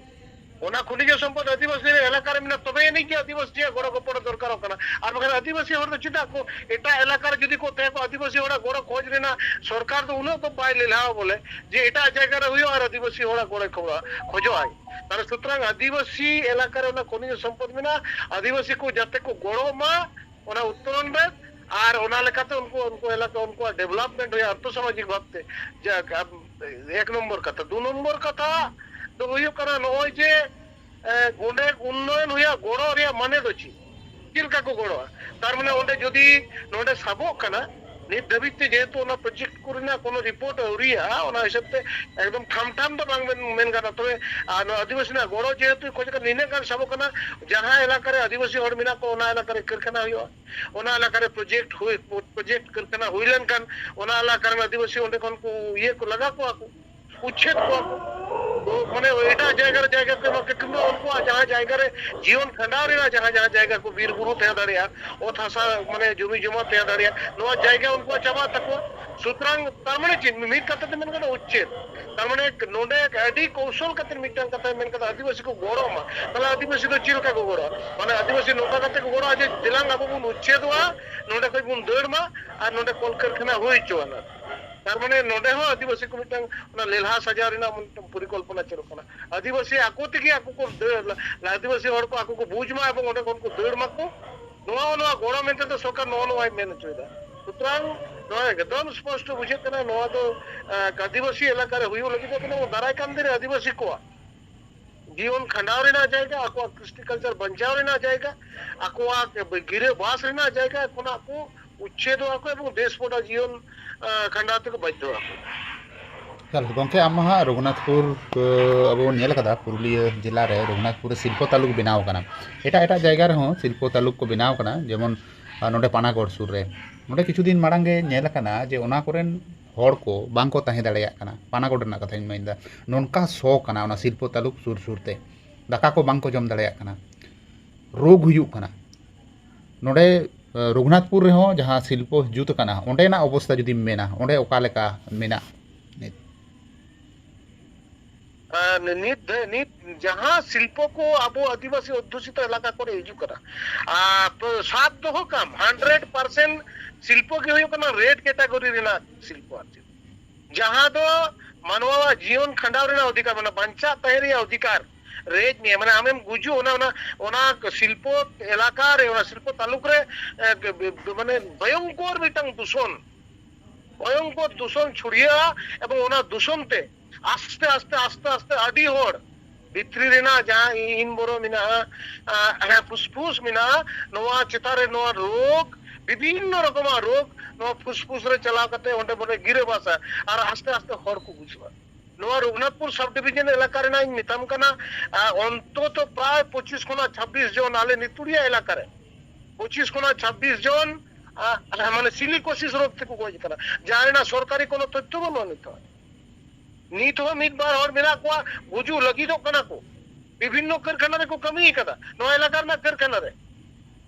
ᱚᱱᱟ ᱠᱷᱚᱱᱤᱡᱚ ᱥᱚᱢᱯᱚᱫ ᱟᱹᱫᱤᱵᱟᱹᱥᱤ ᱮᱞᱟᱠᱟ ᱨᱮ ᱢᱮᱱᱟᱜᱼᱟ, ᱛᱚᱵᱮ ᱟᱹᱱᱤᱡ ᱜᱮ ᱟᱹᱫᱤᱵᱟᱹᱥᱤᱭᱟᱜ ᱜᱚᱲᱚ ᱜᱚᱯᱚᱲᱚ ᱫᱚᱨᱠᱟᱨᱚᱜ ᱠᱟᱱᱟ᱾ ᱟᱨ ᱵᱟᱠᱷᱟᱱ ᱟᱹᱫᱤᱵᱟᱹᱥᱤ ᱦᱚᱲ ᱫᱚ ᱪᱮᱫᱟᱜ ᱠᱚ ᱮᱴᱟᱜ ᱮᱞᱟᱠᱟ ᱨᱮ ᱡᱩᱫᱤ ᱠᱚ ᱛᱟᱦᱮᱸ ᱠᱚᱜᱼᱟ, ᱟᱹᱫᱤᱵᱟᱹᱥᱤ ᱦᱚᱲᱟᱜ ᱜᱚᱲᱚ ᱠᱷᱚᱡᱽ ᱨᱮᱱᱟᱜ ᱥᱚᱨᱠᱟᱨ ᱫᱚ ᱩᱱᱟᱹᱜ ᱫᱚ ᱵᱟᱭ ᱞᱮᱞᱦᱟᱣᱟ ᱵᱚᱞᱮ ᱡᱮ ᱮᱴᱟᱜ ᱡᱟᱭᱜᱟ ᱨᱮ ᱦᱩᱭᱩᱜᱼᱟ ᱟᱨ ᱟᱹᱫᱤᱵᱟᱹᱥᱤ ᱦᱚᱲᱟᱜ ᱜᱚᱲᱚᱭ ᱠᱷᱚᱡᱚᱜᱼᱟᱭ᱾ ᱛᱟᱦᱞᱮ ᱥᱩᱛᱚᱨᱟᱝ ᱟᱹᱫᱤᱵᱟᱹᱥᱤ ᱮᱞᱟᱠᱟ ᱨᱮ ᱚᱱᱟ ᱠᱷᱚᱱᱤᱡᱚ ᱥᱚᱢᱯᱚᱫ ᱢᱮᱱᱟᱜᱼᱟ, ᱟᱹᱫᱤᱵᱟᱹᱥᱤ ᱠᱚ ᱡᱟᱛᱮ ᱠᱚ ᱜᱚᱲᱚᱜ ᱢᱟ ᱚᱱᱟ ᱩᱛᱛᱳᱞᱚᱱ ᱨᱮ, ᱟᱨ ᱚᱱᱟ ᱞᱮᱠᱟᱛᱮ ᱩᱱᱠᱩ ᱩᱱᱠᱩ ᱮᱞᱟᱠᱟ ᱩᱱᱠᱩᱣᱟᱜ ᱰᱮᱵᱷᱞᱚᱯᱢᱮᱱᱴ ᱦᱩᱭᱩᱜᱼᱟ ᱟᱨᱛᱷᱚ ᱥᱟᱢᱟᱡᱤᱠ ᱵᱷᱟᱵᱛᱮ᱾ ᱡᱟᱠ, ᱟᱢ, ᱮᱠ ᱱᱚᱢᱵᱚᱨ ᱠᱟᱛᱷᱟ᱾ ᱫᱩ ᱱᱚᱢᱵᱚᱨ ᱠᱟᱛᱷᱟ ᱫᱚ ᱦᱩᱭᱩᱜ ᱠᱟᱱᱟ ᱱᱚᱜᱼᱚᱭ ᱡᱮ ᱮ, ᱚᱸᱰᱮ ᱩᱱᱱᱚᱭᱚᱱ ᱦᱩᱭᱩᱜᱼᱟ, ᱜᱚᱲᱚ ᱨᱮᱭᱟᱜ ᱢᱟᱱᱮ ᱫᱚ ᱪᱮᱫ? ᱪᱮᱫ ᱞᱮᱠᱟ ᱠᱚ ᱜᱚᱲᱚᱜᱼᱟ? ᱛᱟᱨ ᱢᱟᱱᱮ ᱚᱸᱰᱮ ᱡᱩᱫᱤ ᱱᱚᱰᱮ ᱥᱟᱵᱚᱜ ᱠᱟᱱᱟ, ᱱᱤᱛ ᱫᱷᱟᱹᱵᱤᱡ ᱛᱮ ᱡᱮᱦᱮᱛᱩ ᱚᱱᱟ ᱯᱨᱚᱡᱮᱠᱴ ᱠᱚᱨᱮᱱᱟᱜ ᱠᱳᱱᱳ ᱨᱤᱯᱳᱨᱴ ᱟᱹᱣᱨᱤᱭᱟᱜᱼᱟ, ᱚᱱᱟ ᱦᱤᱥᱟᱹᱵ ᱛᱮ ᱮᱠᱫᱚᱢ ᱴᱷᱟᱢ ᱴᱷᱟᱢ ᱫᱚ ᱵᱟᱝ ᱢᱮᱱ, ᱢᱮᱱ ᱜᱟᱱᱚᱜᱼᱟ᱾ ᱛᱚᱵᱮ ᱟᱨ ᱱᱚᱣᱟ ᱟᱹᱫᱤᱵᱟᱹᱥᱤ ᱨᱮᱱᱟᱜ ᱜᱚᱲᱚ ᱡᱮᱦᱮᱛᱩ ᱠᱷᱚᱡ ᱠᱟᱱᱟ, ᱱᱤᱱᱟᱹᱜ ᱜᱟᱱ ᱥᱟᱵᱚᱜ ᱠᱟᱱᱟ, ᱡᱟᱦᱟᱸ ᱮᱞᱟᱠᱟ ᱨᱮ ᱟᱹᱫᱤᱵᱟᱹᱥᱤ ᱦᱚᱲ ᱢᱮᱱᱟᱜ ᱠᱚᱣᱟ, ᱚᱱᱟ ᱮᱞᱟᱠᱟ ᱨᱮ ᱠᱟᱹᱨᱠᱷᱟᱱᱟ ᱦᱩᱭᱩᱜᱼᱟ, ᱚᱱᱟ ᱮᱞᱟᱠᱟ ᱨᱮ ᱯᱨᱚᱡᱮᱠᱴ ᱦᱩᱭ, ᱯᱨᱚᱡᱮᱠᱴ ᱠᱟᱹᱨᱠᱷᱟᱱᱟ ᱦᱩᱭ ᱞᱮᱱᱠᱷᱟᱱ ᱚᱱᱟ ᱮᱞᱟᱠᱟ ᱨᱮᱱ ᱟᱹᱫᱤᱵᱟᱹᱥᱤ ᱚᱸᱰᱮ ᱠᱷᱚᱱ ᱠᱚ ᱤᱭᱟᱹ ᱠᱚ ᱞᱟᱜᱟ ᱠᱚᱣᱟ ᱠᱚ, ᱩᱪᱪᱷᱮᱫ ᱠᱚᱣᱟ ᱠᱚ᱾ ᱢᱟᱱᱮ ᱮᱴᱟᱜ ᱡᱟᱭᱜᱟ ᱨᱮ ᱡᱟᱭᱜᱟ ᱠᱚ ᱮᱢᱟ ᱠᱚ, ᱠᱤᱱᱛᱩ ᱩᱱᱠᱩᱣᱟᱜ ᱡᱟᱦᱟᱸ ᱡᱟᱭᱜᱟ ᱨᱮ ᱡᱤᱭᱚᱱ ᱠᱷᱟᱸᱰᱟᱣ ᱨᱮᱱᱟᱜ ᱡᱟᱦᱟᱸ ᱡᱟᱦᱟᱸ ᱡᱟᱭᱜᱟ ᱠᱚ, ᱵᱤᱨ ᱵᱩᱨᱩ ᱛᱟᱦᱮᱸ ᱫᱟᱲᱮᱭᱟᱜᱼᱟ, ᱚᱛ ᱦᱟᱥᱟ ᱢᱟᱱᱮ ᱡᱚᱢᱤ ᱡᱚᱢᱟ ᱛᱟᱦᱮᱸ ᱫᱟᱲᱮᱭᱟᱜᱼᱟ, ᱱᱚᱣᱟ ᱡᱟᱭᱜᱟ ᱩᱱᱠᱩᱣᱟᱜ ᱪᱟᱵᱟᱜ ᱛᱟᱠᱚᱣᱟ᱾ ᱥᱩᱛᱨᱟᱝ ᱛᱟᱨ ᱢᱟᱱᱮ ᱪᱮᱫ? ᱢᱤᱫ ᱠᱟᱛᱷᱟ ᱛᱮ ᱢᱮᱱ ᱜᱟᱱᱚᱜᱼᱟ ᱩᱪᱪᱷᱮᱫ᱾ ᱛᱟᱨ ᱢᱟᱱᱮ ᱱᱚᱰᱮ ᱟᱹᱰᱤ ᱠᱚᱣᱥᱚᱞ ᱠᱟᱛᱮ ᱢᱤᱫᱴᱟᱝ ᱠᱟᱛᱷᱟᱭ ᱢᱮᱱ ᱠᱟᱫᱟ, ᱟᱹᱫᱤᱵᱟᱹᱥᱤ ᱠᱚ ᱜᱚᱲᱚ ᱢᱟ᱾ ᱛᱟᱦᱞᱮ ᱟᱹᱫᱤᱵᱟᱹᱥᱤ ᱫᱚ ᱪᱮᱫ ᱞᱮᱠᱟ ᱠᱚ ᱜᱚᱲᱚᱜᱼᱟ? ᱢᱟᱱᱮ ᱟᱹᱫᱤᱵᱟᱹᱥᱤ ᱱᱚᱝᱠᱟ ᱠᱟᱛᱮ ᱠᱚ ᱜᱚᱲᱚᱜᱼᱟ ᱡᱮ ᱫᱮᱞᱟᱝ ᱟᱵᱚ ᱵᱚᱱ ᱩᱪᱪᱷᱮᱫᱚᱜᱼᱟ, ᱱᱚᱰᱮ ᱠᱷᱚᱡ ᱵᱚᱱ ᱫᱟᱹᱲ ᱢᱟ ᱟᱨ ᱱᱚᱰᱮ ᱠᱚᱞ ᱠᱟᱹᱨᱠᱷᱟᱱᱟ ᱦᱩᱭ ᱦᱚᱪᱚᱣᱟᱱᱟ᱾ ᱛᱟᱨ ᱢᱟᱱᱮ ᱱᱚᱰᱮ ᱦᱚᱸ ᱟᱹᱫᱤᱵᱟᱹᱥᱤ ᱠᱚ ᱢᱤᱫᱴᱟᱝ ᱚᱱᱟ ᱞᱮᱞᱦᱟ ᱥᱟᱡᱟᱣ ᱨᱮᱱᱟᱜ ᱢᱤᱫᱴᱟᱝ ᱯᱚᱨᱤᱠᱚᱞᱯᱚᱱᱟ ᱪᱟᱹᱞᱩᱜ ᱠᱟᱱᱟ᱾ ᱟᱹᱫᱤᱵᱟᱹᱥᱤ ᱟᱠᱚ ᱛᱮᱜᱮ ᱟᱠᱚ ᱠᱚ ᱫᱟᱹᱲ, ᱟᱹᱫᱤᱵᱟᱹᱥᱤ ᱦᱚᱲ ᱠᱚ ᱟᱠᱚ ᱠᱚ ᱵᱩᱡᱽ ᱢᱟ ᱮᱵᱚᱝ ᱚᱸᱰᱮ ᱠᱷᱚᱱ ᱠᱚ ᱫᱟᱹᱲ ᱢᱟᱠᱚ, ᱱᱚᱣᱟ ᱱᱚᱣᱟ ᱜᱚᱲᱚ ᱢᱮᱱᱛᱮ ᱫᱚ ᱥᱚᱨᱠᱟᱨ ᱱᱚᱜᱼᱚ ᱱᱚᱣᱟᱭ ᱢᱮᱱ ᱦᱚᱪᱚᱭᱮᱫᱟ᱾ ᱥᱩᱛᱨᱟᱝ ᱱᱚᱣᱟ ᱮᱠᱫᱚᱢ ᱥᱯᱚᱥᱴᱚ ᱵᱩᱡᱷᱟᱹᱜ ᱠᱟᱱᱟ, ᱱᱚᱣᱟ ᱫᱚ ᱟᱸ, ᱟᱹᱫᱤᱵᱟᱹᱥᱤ ᱮᱞᱟᱠᱟ ᱨᱮ ᱦᱩᱭᱩᱜ ᱞᱟᱹᱜᱤᱫ ᱫᱚ ᱫᱟᱨᱟᱭ ᱠᱟᱱ ᱫᱤᱱ ᱨᱮ ᱟᱹᱫᱤᱵᱟᱹᱥᱤ ᱠᱚᱣᱟᱜ ᱡᱤᱭᱚᱱ ᱠᱷᱟᱸᱰᱟᱣ ᱨᱮᱱᱟᱜ ᱡᱟᱭᱜᱟ, ᱟᱠᱚᱣᱟᱜ ᱠᱨᱤᱥᱴᱤ ᱠᱟᱞᱪᱟᱨ ᱵᱟᱧᱪᱟᱣ ᱨᱮᱱᱟᱜ ᱡᱟᱭᱜᱟ, ᱟᱠᱚᱣᱟᱜ ᱜᱤᱨᱟᱹ ᱵᱟᱥ ᱨᱮᱱᱟᱜ ᱡᱟᱭᱜᱟ ᱠᱷᱚᱱᱟᱜ ᱠᱚ ᱩᱪᱪᱷᱮᱫᱚᱜᱼᱟ ᱠᱚ ᱮᱵᱚᱝ ᱫᱮᱥ ᱯᱚᱰᱟ ᱡᱤᱭᱚᱱ ᱟᱸ, ᱠᱷᱟᱸᱰᱟᱣ ᱛᱮᱠᱚ ᱵᱟᱫᱽᱫᱷᱚᱜᱼᱟ ᱠᱚ᱾ ᱛᱟᱦᱞᱮ ᱜᱚᱢᱠᱮ, ᱟᱢ ᱢᱟ ᱦᱟᱸᱜ ᱨᱚᱜᱷᱩᱱᱟᱛᱷᱯᱩᱨ, ᱟᱸ, ᱟᱵᱚ ᱵᱚᱱ ᱧᱮᱞ ᱟᱠᱟᱫᱟ, ᱯᱩᱨᱩᱞᱤᱭᱟᱹ ᱡᱮᱞᱟ ᱨᱮ ᱨᱚᱜᱷᱩᱱᱟᱛᱷᱯᱩᱨ ᱨᱮ ᱥᱤᱞᱯᱚ ᱛᱟᱞᱩᱠ ᱵᱮᱱᱟᱣ ᱟᱠᱟᱱᱟ᱾ ᱮᱴᱟᱜ ᱮᱴᱟᱜ ᱡᱟᱭᱜᱟ ᱨᱮᱦᱚᱸ ᱥᱤᱞᱯᱚ ᱛᱟᱞᱩᱠ ᱠᱚ ᱵᱮᱱᱟᱣ ᱟᱠᱟᱱᱟ, ᱡᱮᱢᱚᱱ, ᱟᱸ, ᱱᱚᱰᱮ ᱯᱟᱱᱟᱜᱚᱲ ᱥᱩᱨ ᱨᱮ᱾ ᱱᱚᱰᱮ ᱠᱤᱪᱷᱩ ᱫᱤᱱ ᱢᱟᱲᱟᱝ ᱜᱮ ᱧᱮᱞ ᱟᱠᱟᱱᱟ ᱡᱮ ᱚᱱᱟ ᱠᱚᱨᱮᱱ ᱦᱚᱲ ᱠᱚ ᱵᱟᱝ ᱠᱚ ᱛᱟᱦᱮᱸ ᱫᱟᱲᱮᱭᱟᱜ ᱠᱟᱱᱟ᱾ ᱯᱟᱱᱟᱜᱚᱲ ᱨᱮᱱᱟᱜ ᱠᱟᱛᱷᱟᱧ ᱢᱮᱱᱫᱟ, ᱱᱚᱝᱠᱟ ᱥᱚ ᱠᱟᱱᱟ ᱚᱱᱟ ᱥᱤᱞᱯᱚ ᱛᱟᱞᱩᱠ ᱥᱩᱨ ᱥᱩᱨ ᱛᱮ, ᱫᱟᱠᱟ ᱠᱚ ᱵᱟᱝ ᱠᱚ ᱡᱚᱢ ᱫᱟᱲᱮᱭᱟᱜ ᱠᱟᱱᱟ, ᱨᱳᱜᱽ ᱦᱩᱭᱩᱜ ᱠᱟᱱᱟ᱾ ᱱᱚᱰᱮ, ᱟᱸ, ᱨᱚᱜᱷᱩᱱᱟᱛᱷᱯᱩᱨ ᱨᱮᱦᱚᱸ ᱡᱟᱦᱟᱸ ᱥᱤᱞᱯᱚ ᱡᱩᱛ ᱟᱠᱟᱱᱟ, ᱚᱸᱰᱮᱱᱟᱜ ᱚᱵᱚᱥᱛᱟ ᱡᱩᱫᱤᱢ ᱢᱮᱱᱟ, ᱚᱸᱰᱮ ᱚᱠᱟ ᱞᱮᱠᱟ ᱢᱮᱱᱟᱜ ᱱᱤᱛ? ᱟᱨ ᱱᱤᱛ ᱫᱷᱟᱹ-, ᱱᱤᱛ ᱡᱟᱦᱟᱸ ᱥᱤᱞᱯᱚ ᱠᱚ ᱟᱵᱚ ᱟᱹᱫᱤᱵᱟᱹᱥᱤ ᱚᱫᱽᱫᱷᱩᱥᱤᱛᱚ ᱮᱞᱟᱠᱟ ᱠᱚᱨᱮ ᱦᱤᱡᱩᱜ ᱠᱟᱱᱟ, ᱟᱨ ᱯ-, ᱥᱟᱵ ᱫᱚᱦᱚ ᱠᱟᱢ, ᱦᱟᱱᱰᱨᱮᱰ ᱯᱟᱨᱥᱮᱱᱴ ᱥᱤᱞᱯᱚ ᱜᱮ ᱦᱩᱭᱩᱜ ᱠᱟᱱᱟ ᱨᱮᱰ ᱠᱮᱴᱟᱜᱚᱨᱤ ᱨᱮᱱᱟᱜ ᱥᱤᱞᱯᱚ᱾ ᱟᱨ ᱪᱮᱫ, ᱡᱟᱦᱟᱸ ᱫᱚ ᱢᱟᱱᱣᱟᱣᱟᱜ ᱡᱤᱭᱚᱱ ᱠᱷᱟᱸᱰᱟᱣ ᱨᱮᱱᱟᱜ ᱚᱫᱷᱤᱠᱟᱨ, ᱢᱟᱱᱮ ᱵᱟᱧᱪᱟᱜ ᱛᱟᱦᱮᱸ ᱨᱮᱭᱟᱜ ᱚᱫᱷᱤᱠᱟᱨ, ᱨᱮᱡ ᱢᱮᱭᱟ, ᱢᱟᱱᱮ ᱟᱢᱮᱢ ᱜᱩᱡᱩᱜ, ᱚᱱᱟ, ᱚᱱᱟ, ᱚᱱᱟ ᱥᱤᱞᱯᱚ ᱮᱞᱟᱠᱟ ᱨᱮ, ᱚᱱᱟ ᱥᱤᱞᱯᱚ ᱛᱟᱞᱩᱠ ᱨᱮ, ᱮ, ᱜ-, ᱜ-, ᱢᱟᱱᱮ ᱵᱷᱚᱭᱚᱝᱠᱚᱨ ᱢᱤᱫᱴᱟᱝ ᱫᱩᱥᱚᱱ, ᱵᱷᱚᱭᱚᱝᱠᱚᱨ ᱫᱩᱥᱚᱱ ᱪᱷᱩᱲᱭᱟᱹᱜᱼᱟ ᱮᱵᱚᱝ ᱚᱱᱟ ᱫᱩᱥᱚᱱ ᱛᱮ ᱟᱥᱛᱮ ᱟᱥᱛᱮ, ᱟᱥᱛᱮ ᱟᱥᱛᱮ ᱟᱹᱰᱤ ᱦᱚᱲ ᱵᱷᱤᱛᱨᱤ ᱨᱮᱱᱟᱜ ᱡᱟᱦᱟᱸ ᱤᱱ ᱵᱚᱨᱚ ᱢᱮᱱᱟᱜᱼᱟ, ᱟ, ᱯᱷᱩᱥᱯᱷᱩᱥ ᱢᱮᱱᱟᱜᱼᱟ, ᱱᱚᱣᱟ ᱪᱮᱛᱟᱱ ᱨᱮ ᱱᱚᱣᱟ ᱨᱳᱜᱽ, ᱵᱤᱵᱷᱤᱱᱱᱚ ᱨᱚᱠᱚᱢᱟᱜ ᱨᱳᱜᱽ ᱱᱚᱣᱟ ᱯᱷᱩᱥᱯᱷᱩᱥ ᱨᱮ ᱪᱟᱞᱟᱣ ᱠᱟᱛᱮ ᱚᱸᱰᱮ ᱵᱚᱞᱮ ᱜᱤᱨᱟᱹᱵᱟᱥᱟ ᱟᱨ ᱟᱥᱛᱮ ᱟᱥᱛᱮ ᱦᱚᱲ ᱠᱚ ᱜᱩᱡᱩᱜᱼᱟ᱾ ᱱᱚᱣᱟ ᱨᱚᱜᱷᱩᱱᱟᱛᱷᱯᱩᱨ ᱥᱟᱵ ᱰᱤᱵᱷᱤᱡᱚᱱ ᱮᱞᱟᱠᱟ ᱨᱮᱱᱟᱜ ᱤᱧ ᱢᱮᱛᱟᱢ ᱠᱟᱱᱟ, ᱟ, ᱚᱱᱛᱚᱛᱚ ᱯᱨᱟᱭ ᱯᱚᱸᱪᱤᱥ ᱠᱷᱚᱱᱟᱜ ᱪᱷᱟᱵᱵᱤᱥ ᱡᱚᱱ ᱟᱞᱮ ᱱᱤᱛᱩᱲᱤᱭᱟ ᱮᱞᱟᱠᱟ ᱨᱮ, ᱯᱚᱸᱪᱤᱥ ᱠᱷᱚᱱᱟᱜ ᱪᱷᱟᱵᱵᱤᱥ ᱡᱚᱱ, ᱟ, ᱢᱟᱱᱮ ᱥᱤᱞᱤᱠᱳᱥᱤᱥ ᱨᱳᱜᱽ ᱛᱮᱠᱚ ᱜᱚᱡ ᱟᱠᱟᱱᱟ, ᱡᱟᱦᱟᱸ ᱨᱮᱱᱟᱜ ᱥᱚᱨᱠᱟᱨᱤ ᱠᱳᱱᱳ ᱛᱚᱛᱛᱷᱚ ᱵᱟᱹᱱᱩᱜᱼᱟ ᱱᱤᱛᱚᱜ᱾ ᱱᱤᱛ ᱦᱚᱸ ᱢᱤᱫ ᱵᱟᱨ ᱦᱚᱲ ᱢᱮᱱᱟᱜ ᱠᱚᱣᱟ, ᱜᱩᱡᱩᱜ ᱞᱟᱹᱜᱤᱫᱚᱜ ᱠᱟᱱᱟ ᱠᱚ᱾ ᱵᱤᱵᱷᱤᱱᱱᱚ ᱠᱟᱹᱨᱠᱷᱟᱱᱟ ᱨᱮᱠᱚ ᱠᱟᱹᱢᱤ ᱠᱟᱫᱟ, ᱱᱚᱣᱟ ᱮᱞᱟᱠᱟ ᱨᱮᱱᱟᱜ ᱠᱟᱹᱨᱠᱷᱟᱱᱟ ᱨᱮ᱾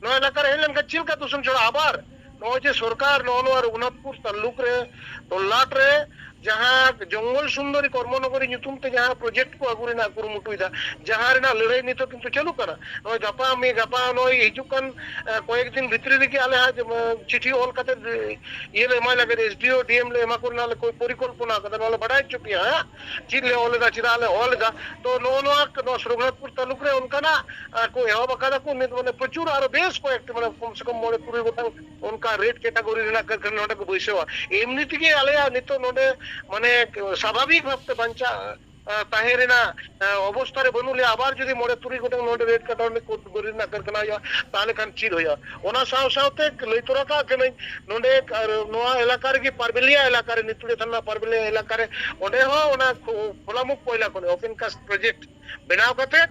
ᱱᱚᱣᱟ ᱮᱞᱟᱠᱟ ᱨᱮ ᱦᱮᱡ ᱞᱮᱱᱠᱷᱟᱱ ᱪᱮᱫ ᱞᱮᱠᱟ ᱫᱩᱥᱚᱱ ᱪᱷᱟᱲᱟ? ᱟᱵᱟᱨ ᱱᱚᱜᱼᱚᱭ ᱡᱮ ᱥᱚᱨᱠᱟᱨ ᱱᱚᱜᱼᱚ ᱱᱚᱣᱟ ᱨᱚᱜᱷᱩᱱᱟᱛᱷᱯᱩᱨ ᱛᱟᱞᱩᱠ ᱨᱮ ᱛᱚᱞᱞᱟᱴ ᱨᱮ ᱡᱟᱦᱟᱸ ᱡᱚᱝᱜᱚᱞ ᱥᱩᱱᱫᱚᱨᱤ ᱠᱚᱨᱢᱚᱱᱚᱜᱚᱨᱤ ᱧᱩᱛᱩᱢ ᱛᱮ ᱡᱟᱦᱟᱸ ᱯᱨᱚᱡᱮᱠᱴ ᱠᱚ ᱟᱹᱜᱩ ᱨᱮᱱᱟᱜ ᱠᱩᱨᱩᱢᱩᱴᱩᱭᱮᱫᱟ, ᱡᱟᱦᱟᱸ ᱨᱮᱱᱟᱜ ᱞᱟᱹᱲᱦᱟᱹᱭ ᱱᱤᱛᱚᱜ ᱠᱤᱱᱛᱩ ᱪᱟᱹᱞᱩᱜ ᱠᱟᱱᱟ᱾ ᱱᱚᱜᱼᱚᱭ ᱜᱟᱯᱟ ᱢᱮ-, ᱜᱟᱯᱟ ᱱᱚᱜᱼᱚᱭ ᱦᱤᱡᱩᱜ ᱠᱟᱱ, ᱮ, ᱠᱚᱭᱮᱠ ᱫᱤᱱ ᱵᱷᱤᱛᱨᱤ ᱨᱮᱜᱮ ᱟᱞᱮ ᱦᱟᱸᱜ, ᱮ, ᱪᱤᱴᱷᱤ ᱚᱞ ᱠᱟᱛᱮ, ᱮ, ᱤᱭᱟᱹ ᱞᱮ ᱮᱢᱟᱭ ᱞᱟᱹᱜᱤᱫ, ᱮᱥ ᱰᱤ ᱳ, ᱰᱤ ᱮᱢ ᱞᱮ ᱮᱢᱟ ᱠᱚ ᱨᱮᱱᱟᱜ ᱞᱮ ᱠᱚ ᱯᱚᱨᱤᱠᱚᱞᱯᱚᱱᱟ ᱠᱟᱫᱟ, ᱱᱚᱣᱟ ᱞᱮ ᱵᱟᱰᱟᱭ ᱦᱚᱪᱚ ᱯᱮᱭᱟ ᱦᱟᱸᱜ᱾ ᱪᱮᱫ ᱞᱮ ᱚᱞ ᱮᱫᱟ, ᱪᱮᱫᱟᱜ ᱞᱮ ᱚᱞ ᱮᱫᱟ᱾ ᱛᱚ ᱱᱚᱜᱼᱚ ᱱᱚᱣᱟ, ᱱᱚᱣᱟ ᱨᱚᱜᱷᱩᱱᱟᱛᱷᱯᱩᱨ ᱛᱟᱞᱩᱠ ᱨᱮ ᱚᱱᱠᱟᱱᱟᱜ, ᱟ, ᱠᱚ ᱮᱦᱚᱵ ᱟᱠᱟᱫᱟ ᱠᱚ ᱱᱤᱛ, ᱢᱟᱱᱮ ᱯᱨᱚᱪᱩᱨ ᱟᱨᱚ ᱵᱮᱥ ᱠᱚᱭᱮᱠᱴᱤ, ᱢᱟᱱᱮ ᱠᱚᱢ ᱥᱮ ᱠᱚᱢ ᱢᱚᱬᱮ ᱛᱩᱨᱩᱭ ᱜᱚᱴᱟᱝ ᱚᱱᱠᱟ ᱨᱮᱰ ᱠᱮᱴᱟᱜᱚᱨᱤ ᱨᱮᱱᱟᱜ ᱠᱟᱹᱨᱠᱷᱟᱱᱟ ᱱᱚᱰᱮ ᱠᱚ ᱵᱟᱹᱭᱥᱟᱹᱣᱟ᱾ ᱮᱢᱱᱤ ᱛᱮᱜᱮ ᱟᱞᱮᱭᱟᱜ ᱱᱤᱛᱚᱜ ᱱᱚᱰᱮ ᱢᱟᱱᱮ ᱥᱟᱵᱷᱟᱵᱤᱠ ᱵᱷᱟᱵᱛᱮ ᱵᱟᱧᱪᱟᱣ, ᱟ, ᱛᱟᱦᱮᱸ ᱨᱮᱱᱟᱜ, ᱟ, ᱚᱵᱚᱥᱛᱷᱟ ᱨᱮ ᱵᱟᱹᱱᱩᱜ ᱞᱮᱭᱟ᱾ ᱟᱵᱟᱨ ᱡᱩᱫᱤ ᱢᱚᱬᱮ ᱛᱩᱨᱩᱭ ᱜᱚᱴᱟᱝ ᱱᱚᱰᱮ ᱨᱮᱰ ᱠᱮᱴᱟᱜᱚᱨᱤ ᱨᱮᱱᱟᱜ ᱠᱟᱹᱨᱠᱷᱟᱱᱟ ᱦᱩᱭᱩᱜᱼᱟ, ᱛᱟᱦᱚᱞᱮ ᱠᱷᱟᱱ ᱪᱮᱫ ᱦᱩᱭᱩᱜᱼᱟ? ᱚᱱᱟ ᱥᱟᱶ ᱥᱟᱶᱛᱮ ᱞᱟᱹᱭ ᱛᱚᱨᱟ ᱠᱟᱜ ᱠᱟᱹᱱᱟᱹᱧ, ᱱᱚᱰᱮ ᱟᱨ ᱱᱚᱣᱟ ᱮᱞᱟᱠᱟ ᱨᱮᱜᱮ ᱯᱟᱨᱵᱮᱞᱤᱭᱟ ᱮᱞᱟᱠᱟ ᱨᱮ, ᱱᱤᱛᱩᱲᱤ ᱛᱷᱟᱱᱟ ᱯᱟᱨᱵᱮᱞᱤᱭᱟ ᱮᱞᱟᱠᱟ ᱨᱮ, ᱚᱸᱰᱮ ᱦᱚᱸ ᱚᱱᱟ ᱠᱷᱚ-, ᱠᱷᱚᱞᱟᱢᱩᱠᱷ ᱠᱚᱭᱞᱟ ᱠᱷᱚᱱᱤ, ᱳᱯᱮᱱ ᱠᱟᱥᱴ ᱯᱨᱚᱡᱮᱠᱴ ᱵᱮᱱᱟᱣ ᱠᱟᱛᱮ,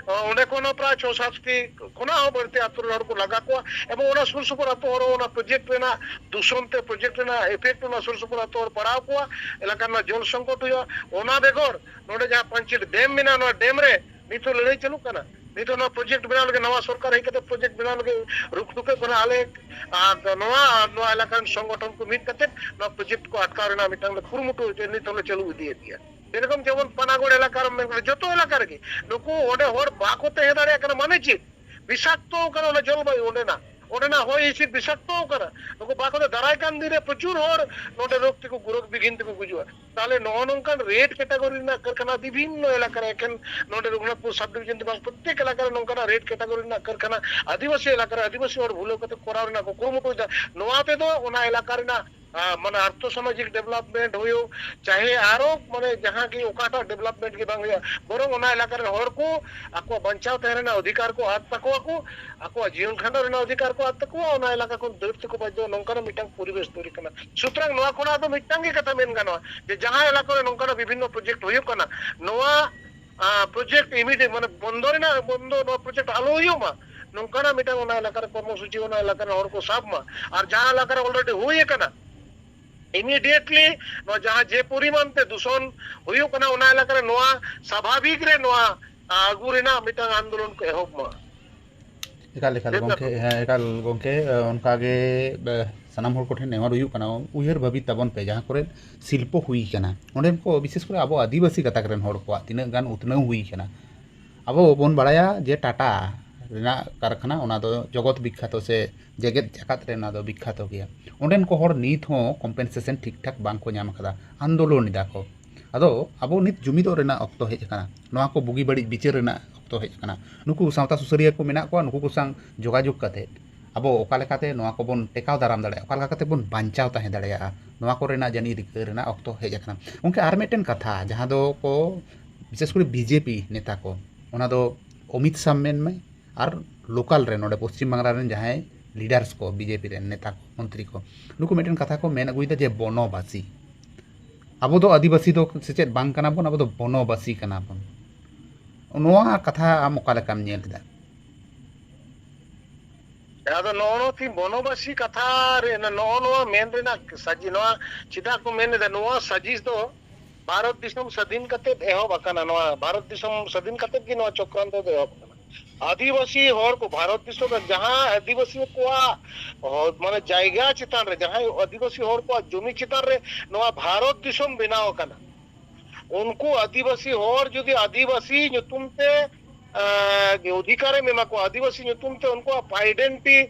ᱚ, ᱚᱸᱰᱮ ᱠᱷᱚᱱ ᱦᱚᱸ ᱯᱨᱟᱭ ᱪᱷᱚ ᱥᱟᱛ ᱴᱤ ᱠᱷᱚᱱᱟᱜ ᱦᱚᱸ ᱵᱟᱹᱲᱛᱤ ᱟᱛᱳ ᱨᱮᱱ ᱦᱚᱲ ᱠᱚ ᱞᱟᱜᱟ ᱠᱚᱣᱟ᱾ ᱮᱵᱚᱝ ᱚᱱᱟ ᱥᱩᱨ ᱥᱩᱯᱩᱨ ᱟᱛᱳ ᱦᱚᱲ ᱦᱚᱸ ᱚᱱᱟ ᱯᱨᱚᱡᱮᱠᱴ ᱨᱮᱱᱟᱜ ᱫᱩᱥᱚᱱ ᱛᱮ, ᱯᱨᱚᱡᱮᱠᱴ ᱨᱮᱱᱟᱜ ᱮᱯᱷᱮᱠᱴ ᱚᱱᱟ ᱥᱩᱨ ᱥᱩᱯᱩᱨ ᱟᱛᱳ ᱦᱚᱲ ᱯᱟᱲᱟᱣ ᱠᱚᱣᱟ, ᱮᱞᱟᱠᱟ ᱨᱮᱱᱟᱜ ᱡᱚᱞ ᱥᱚᱝᱠᱚᱴ ᱦᱩᱭᱩᱜᱼᱟ᱾ ᱚᱱᱟ ᱵᱮᱜᱚᱨ ᱱᱚᱰᱮ ᱡᱟᱦᱟᱸ ᱯᱟᱧᱪᱮᱛ ᱰᱮᱢ ᱢᱮᱱᱟᱜᱼᱟ, ᱱᱚᱣᱟ ᱰᱮᱢ ᱨᱮ ᱱᱤᱛᱚᱜ ᱞᱟᱹᱲᱦᱟᱹᱭ ᱪᱟᱹᱞᱩᱜ ᱠᱟᱱᱟ᱾ ᱱᱤᱛᱚᱜ ᱱᱚᱣᱟ ᱯᱨᱚᱡᱮᱠᱴ ᱵᱮᱱᱟᱣ ᱞᱟᱹᱜᱤᱫ, ᱱᱟᱣᱟ ᱥᱚᱨᱠᱟᱨ ᱦᱮᱡ ᱠᱟᱛᱮ ᱯᱨᱚᱡᱮᱠᱴ ᱵᱮᱱᱟᱣ ᱞᱟᱹᱜᱤᱫ ᱨᱩᱠ ᱴᱩᱠᱟᱹᱜ ᱠᱟᱱᱟ᱾ ᱟᱞᱮ ᱟᱨ ᱱᱚᱣᱟ, ᱱᱚᱣᱟ ᱮᱞᱟᱠᱟ ᱨᱮᱱ ᱥᱚᱝᱜᱚᱴᱷᱚᱱ ᱠᱚ ᱢᱤᱫ ᱠᱟᱛᱮ ᱱᱚᱣᱟ ᱯᱨᱚᱡᱮᱠᱴ ᱠᱚ ᱟᱴᱠᱟᱣ ᱨᱮᱱᱟᱜ ᱢᱤᱫᱴᱟᱝ ᱞᱮ ᱠᱩᱨᱩᱢᱩᱴᱩ ᱦᱚᱪᱚᱭᱟ, ᱱᱤᱛ ᱦᱚᱸᱞᱮ ᱪᱟᱹᱞᱩ ᱤᱫᱤᱭᱮᱫ ᱜᱮᱭᱟ᱾ ᱡᱮᱨᱚᱠᱚᱢ ᱡᱮᱢᱚᱱ ᱯᱟᱱᱟᱜᱚᱲ ᱮᱞᱟᱠᱟ ᱨᱮ ᱢᱮᱱ ᱠᱟᱛᱮ ᱡᱚᱛᱚ ᱮᱞᱟᱠᱟ ᱨᱮᱜᱮ ᱱᱩᱠᱩ ᱚᱸᱰᱮ ᱦᱚᱲ ᱵᱟᱠᱚ ᱛᱟᱦᱮᱸ ᱫᱟᱲᱮᱭᱟᱜ ᱠᱟᱱᱟ, ᱢᱟᱱᱮ ᱪᱮᱫ? ᱵᱤᱥᱟᱠᱛᱚ ᱠᱟᱱᱟ ᱚᱱᱟ ᱡᱚᱞᱵᱟᱭᱩ, ᱚᱸᱰᱮᱱᱟᱜ, ᱚᱸᱰᱮᱱᱟᱜ ᱦᱚᱭ ᱦᱤᱸᱥᱤᱫ ᱵᱤᱥᱟᱠᱛᱚ ᱠᱟᱱᱟ᱾ ᱱᱩᱠᱩ ᱵᱟᱠᱚ ᱛᱟᱦᱮᱸ, ᱫᱟᱨᱟᱭ ᱠᱟᱱ ᱫᱤᱱ ᱨᱮ ᱯᱨᱚᱪᱩᱨ ᱦᱚᱲ ᱱᱚᱰᱮ ᱨᱳᱜᱽ ᱛᱮᱠᱚ, ᱨᱳᱜᱽ ᱵᱤᱜᱷᱤᱱ ᱛᱮᱠᱚ ᱜᱩᱡᱩᱜᱼᱟ᱾ ᱛᱟᱦᱚᱞᱮ ᱱᱚᱜᱼᱚ ᱱᱚᱝᱠᱟᱱ ᱨᱮᱰ ᱠᱮᱴᱟᱜᱚᱨᱤ ᱨᱮᱱᱟᱜ ᱠᱟᱨᱠᱷᱟᱱᱟ ᱵᱤᱵᱷᱤᱱᱱᱚ ᱮᱞᱟᱠᱟ ᱨᱮ, ᱮᱠᱮᱱ ᱱᱚᱰᱮ ᱨᱚᱜᱷᱩᱱᱟᱛᱷᱯᱩᱨ ᱥᱟᱵ ᱰᱤᱵᱷᱤᱡᱚᱱ ᱫᱚ ᱵᱟᱝ, ᱯᱨᱚᱛᱛᱮᱠ ᱮᱞᱟᱠᱟ ᱨᱮ ᱱᱚᱝᱠᱟᱱᱟᱜ ᱨᱮᱰ ᱠᱮᱴᱟᱜᱚᱨᱤ ᱨᱮᱱᱟᱜ ᱠᱟᱨᱠᱷᱟᱱᱟ ᱟᱹᱫᱤᱵᱟᱹᱥᱤ ᱮᱞᱟᱠᱟ ᱨᱮ ᱟᱹᱫᱤᱵᱟᱹᱥᱤ ᱦᱚᱲ ᱵᱷᱩᱞᱟᱹᱣ ᱠᱟᱛᱮ ᱠᱚᱨᱟᱣ ᱨᱮᱱᱟᱜ ᱠᱚ ᱠᱩᱨᱩᱢᱩᱴᱩᱭᱮᱫᱟ᱾ ᱱᱚᱣᱟ ᱛᱮᱫᱚ ᱚᱱᱟ ᱮᱞᱟᱠᱟ ᱨᱮᱱᱟᱜ, ᱟ, ᱢᱟᱱᱮ ᱟᱨᱛᱷᱚ ᱥᱟᱢᱟᱡᱤᱠ ᱰᱮᱵᱷᱞᱚᱯᱢᱮᱱᱴ ᱦᱩᱭᱩᱜ, ᱪᱟᱦᱮ ᱟᱨᱚ ᱢᱟᱱᱮ ᱡᱟᱦᱟᱸ ᱜᱮ ᱚᱠᱟᱴᱟᱜ ᱰᱮᱵᱷᱞᱚᱯᱢᱮᱱᱴ ᱜᱮ ᱵᱟᱝ ᱦᱩᱭᱩᱜᱼᱟ, ᱵᱚᱨᱚᱝ ᱚᱱᱟ ᱮᱞᱟᱠᱟ ᱨᱮᱱ ᱦᱚᱲ ᱠᱚ ᱟᱠᱚᱣᱟᱜ ᱵᱟᱧᱪᱟᱣ ᱛᱟᱦᱮᱸ ᱨᱮᱱᱟᱜ ᱚᱫᱷᱤᱠᱟᱨ ᱠᱚ ᱟᱫ ᱛᱟᱠᱚᱣᱟ ᱠᱚ, ᱟᱠᱚᱣᱟᱜ ᱡᱤᱭᱚᱱ ᱠᱷᱟᱸᱰᱟᱣ ᱨᱮᱱᱟᱜ ᱚᱫᱷᱤᱠᱟᱨ ᱠᱚ ᱟᱫ ᱛᱟᱠᱚᱣᱟ, ᱚᱱᱟ ᱮᱞᱟᱠᱟ ᱠᱷᱚᱱ ᱫᱟᱹᱲ ᱛᱮᱠᱚ ᱵᱟᱫᱽᱫᱷᱚ, ᱱᱚᱝᱠᱟᱱᱟᱜ ᱢᱤᱫᱴᱟᱝ ᱯᱚᱨᱤᱵᱮᱥ ᱛᱚᱭᱨᱤ ᱠᱟᱱᱟ᱾ ᱥᱩᱛᱚᱨᱟᱝ ᱱᱚᱣᱟ ᱠᱷᱚᱱᱟᱜ ᱫᱚ ᱢᱤᱫᱴᱟᱝ ᱜᱮ ᱠᱟᱛᱷᱟ ᱢᱮᱱ ᱜᱟᱱᱚᱜᱼᱟ ᱡᱮ ᱡᱟᱦᱟᱸ ᱮᱞᱟᱠᱟ ᱨᱮ ᱱᱚᱝᱠᱟᱱᱟᱜ ᱵᱤᱵᱷᱤᱱᱱᱚ ᱯᱨᱚᱡᱮᱠᱴ ᱦᱩᱭᱩᱜ ᱠᱟᱱᱟ, ᱱᱚᱣᱟ, ᱟ, ᱯᱨᱚᱡᱮᱠᱴ ᱤᱢᱤᱰᱤᱭᱮᱴ ᱢᱟᱱᱮ ᱵᱚᱱᱫᱚ ᱨᱮᱱᱟᱜ, ᱵᱚᱱᱫᱚ, ᱱᱚᱣᱟ ᱯᱨᱚᱡᱮᱠᱴ ᱟᱞᱚ ᱦᱩᱭᱩᱜ ᱢᱟ, ᱱᱚᱝᱠᱟᱱᱟᱜ ᱢᱤᱫᱴᱟᱝ ᱚᱱᱟ ᱮᱞᱟᱠᱟ ᱨᱮ ᱠᱚᱨᱢᱚᱥᱩᱪᱤ ᱚᱱᱟ ᱮᱞᱟᱠᱟ ᱨᱮᱱ ᱦᱚᱲ ᱠᱚ ᱥᱟᱵ ᱢᱟ᱾ ᱟᱨ ᱡᱟᱦᱟᱸ ᱮᱞᱟᱠᱟ ᱨᱮ ᱚᱞᱨᱮᱰᱤ ᱦᱩᱭ ᱟᱠᱟᱱᱟ, Immediately ᱱᱚᱣᱟ ᱡᱟᱦᱟᱸ ᱡᱮ ᱯᱚᱨᱤᱢᱟᱱ ᱛᱮ ᱫᱩᱥᱚᱱ ᱦᱩᱭᱩᱜ ᱠᱟᱱᱟ, ᱚᱱᱟ ᱮᱞᱟᱠᱟ ᱨᱮ ᱱᱚᱣᱟ ᱥᱟᱵᱷᱟᱵᱤᱠ ᱨᱮ ᱱᱚᱣᱟ ᱟᱹᱜᱩ ᱨᱮᱱᱟᱜ ᱢᱤᱫᱴᱟᱝ ᱟᱱᱫᱳᱞᱚᱱ ᱠᱚ ᱮᱦᱚᱵ ᱢᱟ᱾ ᱮᱠᱟᱞ ᱮᱠᱟᱞ ᱜᱚᱢᱠᱮ, ᱦᱮᱸ, ᱮᱠᱟᱞ ᱜᱚᱢᱠᱮ, ᱚᱱᱠᱟᱜᱮ ᱥᱟᱱᱟᱢ ᱦᱚᱲ ᱠᱚᱴᱷᱮᱱ ᱱᱮᱦᱚᱨ ᱦᱩᱭᱩᱜ ᱠᱟᱱᱟ, ᱩᱭᱦᱟᱹᱨ ᱵᱷᱟᱹᱵᱤ ᱛᱟᱵᱚᱱ ᱯᱮ, ᱡᱟᱦᱟᱸ ᱠᱚᱨᱮ ᱥᱤᱞᱯᱚ ᱦᱩᱭ ᱠᱟᱱᱟ, ᱚᱸᱰᱮᱱ ᱠᱚ, ᱵᱤᱥᱮᱥ ᱠᱚᱨᱮ ᱟᱵᱚ ᱟᱹᱫᱤᱵᱟᱹᱥᱤ ᱜᱟᱛᱟᱠ ᱨᱮᱱ ᱦᱚᱲ ᱠᱚᱣᱟᱜ ᱛᱤᱱᱟᱹᱜ ᱜᱟᱱ ᱩᱛᱱᱟᱹᱣ ᱦᱩᱭ ᱠᱟᱱᱟ᱾ ᱟᱵᱚ ᱵᱚᱱ ᱵᱟᱲᱟᱭᱟ ᱡᱮ ᱴᱟᱴᱟ ᱨᱮᱱᱟᱜ ᱠᱟᱨᱠᱷᱟᱱᱟ, ᱚᱱᱟ ᱫᱚ ᱡᱚᱜᱚᱛ ᱵᱤᱠᱠᱷᱟᱛᱚ ᱥᱮ ᱡᱮᱜᱮᱛ ᱡᱟᱠᱟᱛ ᱨᱮ ᱚᱱᱟ ᱫᱚ ᱵᱤᱠᱠᱷᱟᱛᱚ ᱜᱮᱭᱟ᱾ ᱚᱸᱰᱮᱱ ᱠᱚ ᱦᱚᱲ ᱱᱤᱛ ᱦᱚᱸ ᱠᱚᱢᱯᱮᱱᱥᱮᱥᱚᱱ ᱴᱷᱤᱠ ᱴᱷᱟᱠ ᱵᱟᱝ ᱠᱚ ᱧᱟᱢ ᱟᱠᱟᱫᱟ, ᱟᱱᱫᱳᱞᱚᱱ ᱮᱫᱟ ᱠᱚ᱾ ᱟᱫᱚ ᱟᱵᱚ ᱱᱤᱛ ᱡᱩᱢᱤᱫᱚᱜ ᱨᱮᱱᱟᱜ ᱚᱠᱛᱚ ᱦᱮᱡ ᱟᱠᱟᱱᱟ, ᱱᱚᱣᱟ ᱠᱚ ᱵᱩᱜᱤ ᱵᱟᱹᱲᱤᱡ ᱵᱤᱪᱟᱹᱨ ᱨᱮᱱᱟᱜ ᱚᱠᱛᱚ ᱦᱮᱡ ᱟᱠᱟᱱᱟ᱾ ᱱᱩᱠᱩ ᱥᱟᱶᱛᱟ ᱥᱩᱥᱟᱹᱨᱤᱭᱟᱹ ᱠᱚ ᱢᱮᱱᱟᱜ ᱠᱚᱣᱟ, ᱱᱩᱠᱩ ᱠᱚ ᱥᱟᱶ ᱡᱳᱜᱟᱡᱳᱜᱽ ᱠᱟᱛᱮ ᱟᱵᱚ ᱚᱠᱟ ᱞᱮᱠᱟᱛᱮ ᱱᱚᱣᱟ ᱠᱚᱵᱚᱱ ᱴᱮᱠᱟᱣ ᱫᱟᱨᱟᱢ ᱫᱟᱲᱮᱭᱟᱜᱼᱟ, ᱚᱠᱟ ᱞᱮᱠᱟᱛᱮ ᱵᱚᱱ ᱵᱟᱧᱪᱟᱣ ᱛᱟᱦᱮᱸ ᱫᱟᱲᱮᱭᱟᱜᱼᱟ, ᱱᱚᱣᱟ ᱠᱚᱨᱮᱱᱟᱜ ᱡᱟᱹᱱᱤᱡ ᱨᱤᱠᱟᱹ ᱨᱮᱱᱟᱜ ᱚᱠᱛᱚ ᱦᱮᱡ ᱟᱠᱟᱱᱟ᱾ ᱜᱚᱢᱠᱮ, ᱟᱨ ᱢᱤᱫᱴᱮᱱ ᱠᱟᱛᱷᱟ, ᱡᱟᱦᱟᱸ ᱫᱚ ᱠᱚ ᱵᱤᱥᱮᱥ ᱠᱚᱨᱮ ᱵᱤᱡᱮᱯᱤ ᱱᱮᱛᱟ ᱠᱚ, ᱚᱱᱟ ᱫᱚ ᱚᱢᱤᱛ ᱥᱟᱦ ᱢᱮᱱ ᱢᱮ ᱟᱨ ᱞᱳᱠᱟᱞ ᱨᱮ ᱱᱚᱰᱮ ᱯᱚᱥᱪᱤᱢ ᱵᱟᱝᱞᱟ ᱨᱮᱱ ᱡᱟᱦᱟᱸᱭ ᱞᱤᱰᱟᱨᱥ ᱠᱚ, ᱵᱤᱡᱮᱯᱤ ᱨᱮᱱ ᱱᱮᱛᱟ ᱠᱚ, ᱢᱚᱱᱛᱨᱤ ᱠᱚ, ᱱᱩᱠᱩ ᱢᱤᱫᱴᱮᱱ ᱠᱟᱛᱷᱟ ᱠᱚ ᱢᱮᱱ ᱟᱹᱜᱩᱭᱮᱫᱟ ᱡᱮ ᱵᱚᱱᱚᱵᱟᱥᱤ, ᱟᱵᱚ ᱫᱚ ᱟᱹᱫᱤᱵᱟᱹᱥᱤ ᱫᱚ ᱥᱮᱪᱮᱫ ᱵᱟᱝ ᱠᱟᱱᱟ ᱵᱚᱱ, ᱟᱵᱚ ᱫᱚ ᱵᱚᱱᱚᱵᱟᱥᱤ ᱠᱟᱱᱟ ᱵᱚᱱ᱾ ᱱᱚᱣᱟ ᱠᱟᱛᱷᱟ ᱟᱢ ᱚᱠᱟ ᱞᱮᱠᱟᱢ ᱧᱮᱞ ᱮᱫᱟ? ᱟᱫᱚ ᱱᱚᱜᱼᱚ ᱱᱚᱣᱟ ᱛᱤᱧ ᱵᱚᱱᱚᱵᱟᱥᱤ ᱠᱟᱛᱷᱟ ᱨᱮ, ᱱᱚᱜᱼᱚ ᱱᱚᱣᱟ ᱢᱮᱱ ᱨᱮᱱᱟᱜ ᱥᱟᱡᱤ-, ᱱᱚᱣᱟ ᱪᱮᱫᱟᱜ ᱠᱚ ᱢᱮᱱ ᱮᱫᱟ? ᱱᱚᱣᱟ ᱥᱟᱡᱤᱥ ᱫᱚ ᱵᱷᱟᱨᱚᱛ ᱫᱤᱥᱚᱢ ᱥᱟᱹᱫᱷᱤᱱ ᱠᱟᱛᱮ ᱮᱦᱚᱵ ᱟᱠᱟᱱᱟ᱾ ᱱᱚᱣᱟ ᱵᱷᱟᱨᱚᱛ ᱫᱤᱥᱚᱢ ᱥᱟᱹᱫᱷᱤᱱ ᱠᱟᱛᱮ ᱜᱮ ᱱᱚᱣᱟ ᱪᱚᱠᱨᱟᱱᱛᱚ ᱫᱚ ᱮᱦᱚᱵ ᱟᱠᱟᱱᱟ᱾ ᱟᱹᱫᱤᱵᱟᱹᱥᱤ ᱦᱚᱲ ᱠᱚ ᱵᱷᱟᱨᱚᱛ ᱫᱤᱥᱚᱢ ᱨᱮ ᱡᱟᱦᱟᱸ ᱟᱹᱫᱤᱵᱟᱹᱥᱤ ᱠᱚᱣᱟᱜ ᱦᱚ-, ᱢᱟᱱᱮ ᱡᱟᱭᱜᱟ ᱪᱮᱛᱟᱱ ᱨᱮ, ᱡᱟᱦᱟᱸᱭ ᱟᱹᱫᱤᱵᱟᱹᱥᱤ ᱦᱚᱲ ᱠᱚᱣᱟᱜ ᱡᱚᱢᱤ ᱪᱮᱛᱟᱱ ᱨᱮ ᱱᱚᱣᱟ ᱵᱷᱟᱨᱚᱛ ᱫᱤᱥᱚᱢ ᱵᱮᱱᱟᱣ ᱟᱠᱟᱱᱟ, ᱩᱱᱠᱩ ᱟᱹᱫᱤᱵᱟᱹᱥᱤ ᱦᱚᱲ ᱡᱩᱫᱤ ᱟᱹᱫᱤᱵᱟᱹᱥᱤ ᱧᱩᱛᱩᱢ ᱛᱮ, ᱮᱸ, ᱚᱫᱷᱤᱠᱟᱨᱮᱢ ᱮᱢᱟ ᱠᱚᱣᱟ, ᱟᱹᱫᱤᱵᱟᱹᱥᱤ ᱧᱩᱛᱩᱢ ᱛᱮ ᱩᱱᱠᱩᱣᱟᱜ identity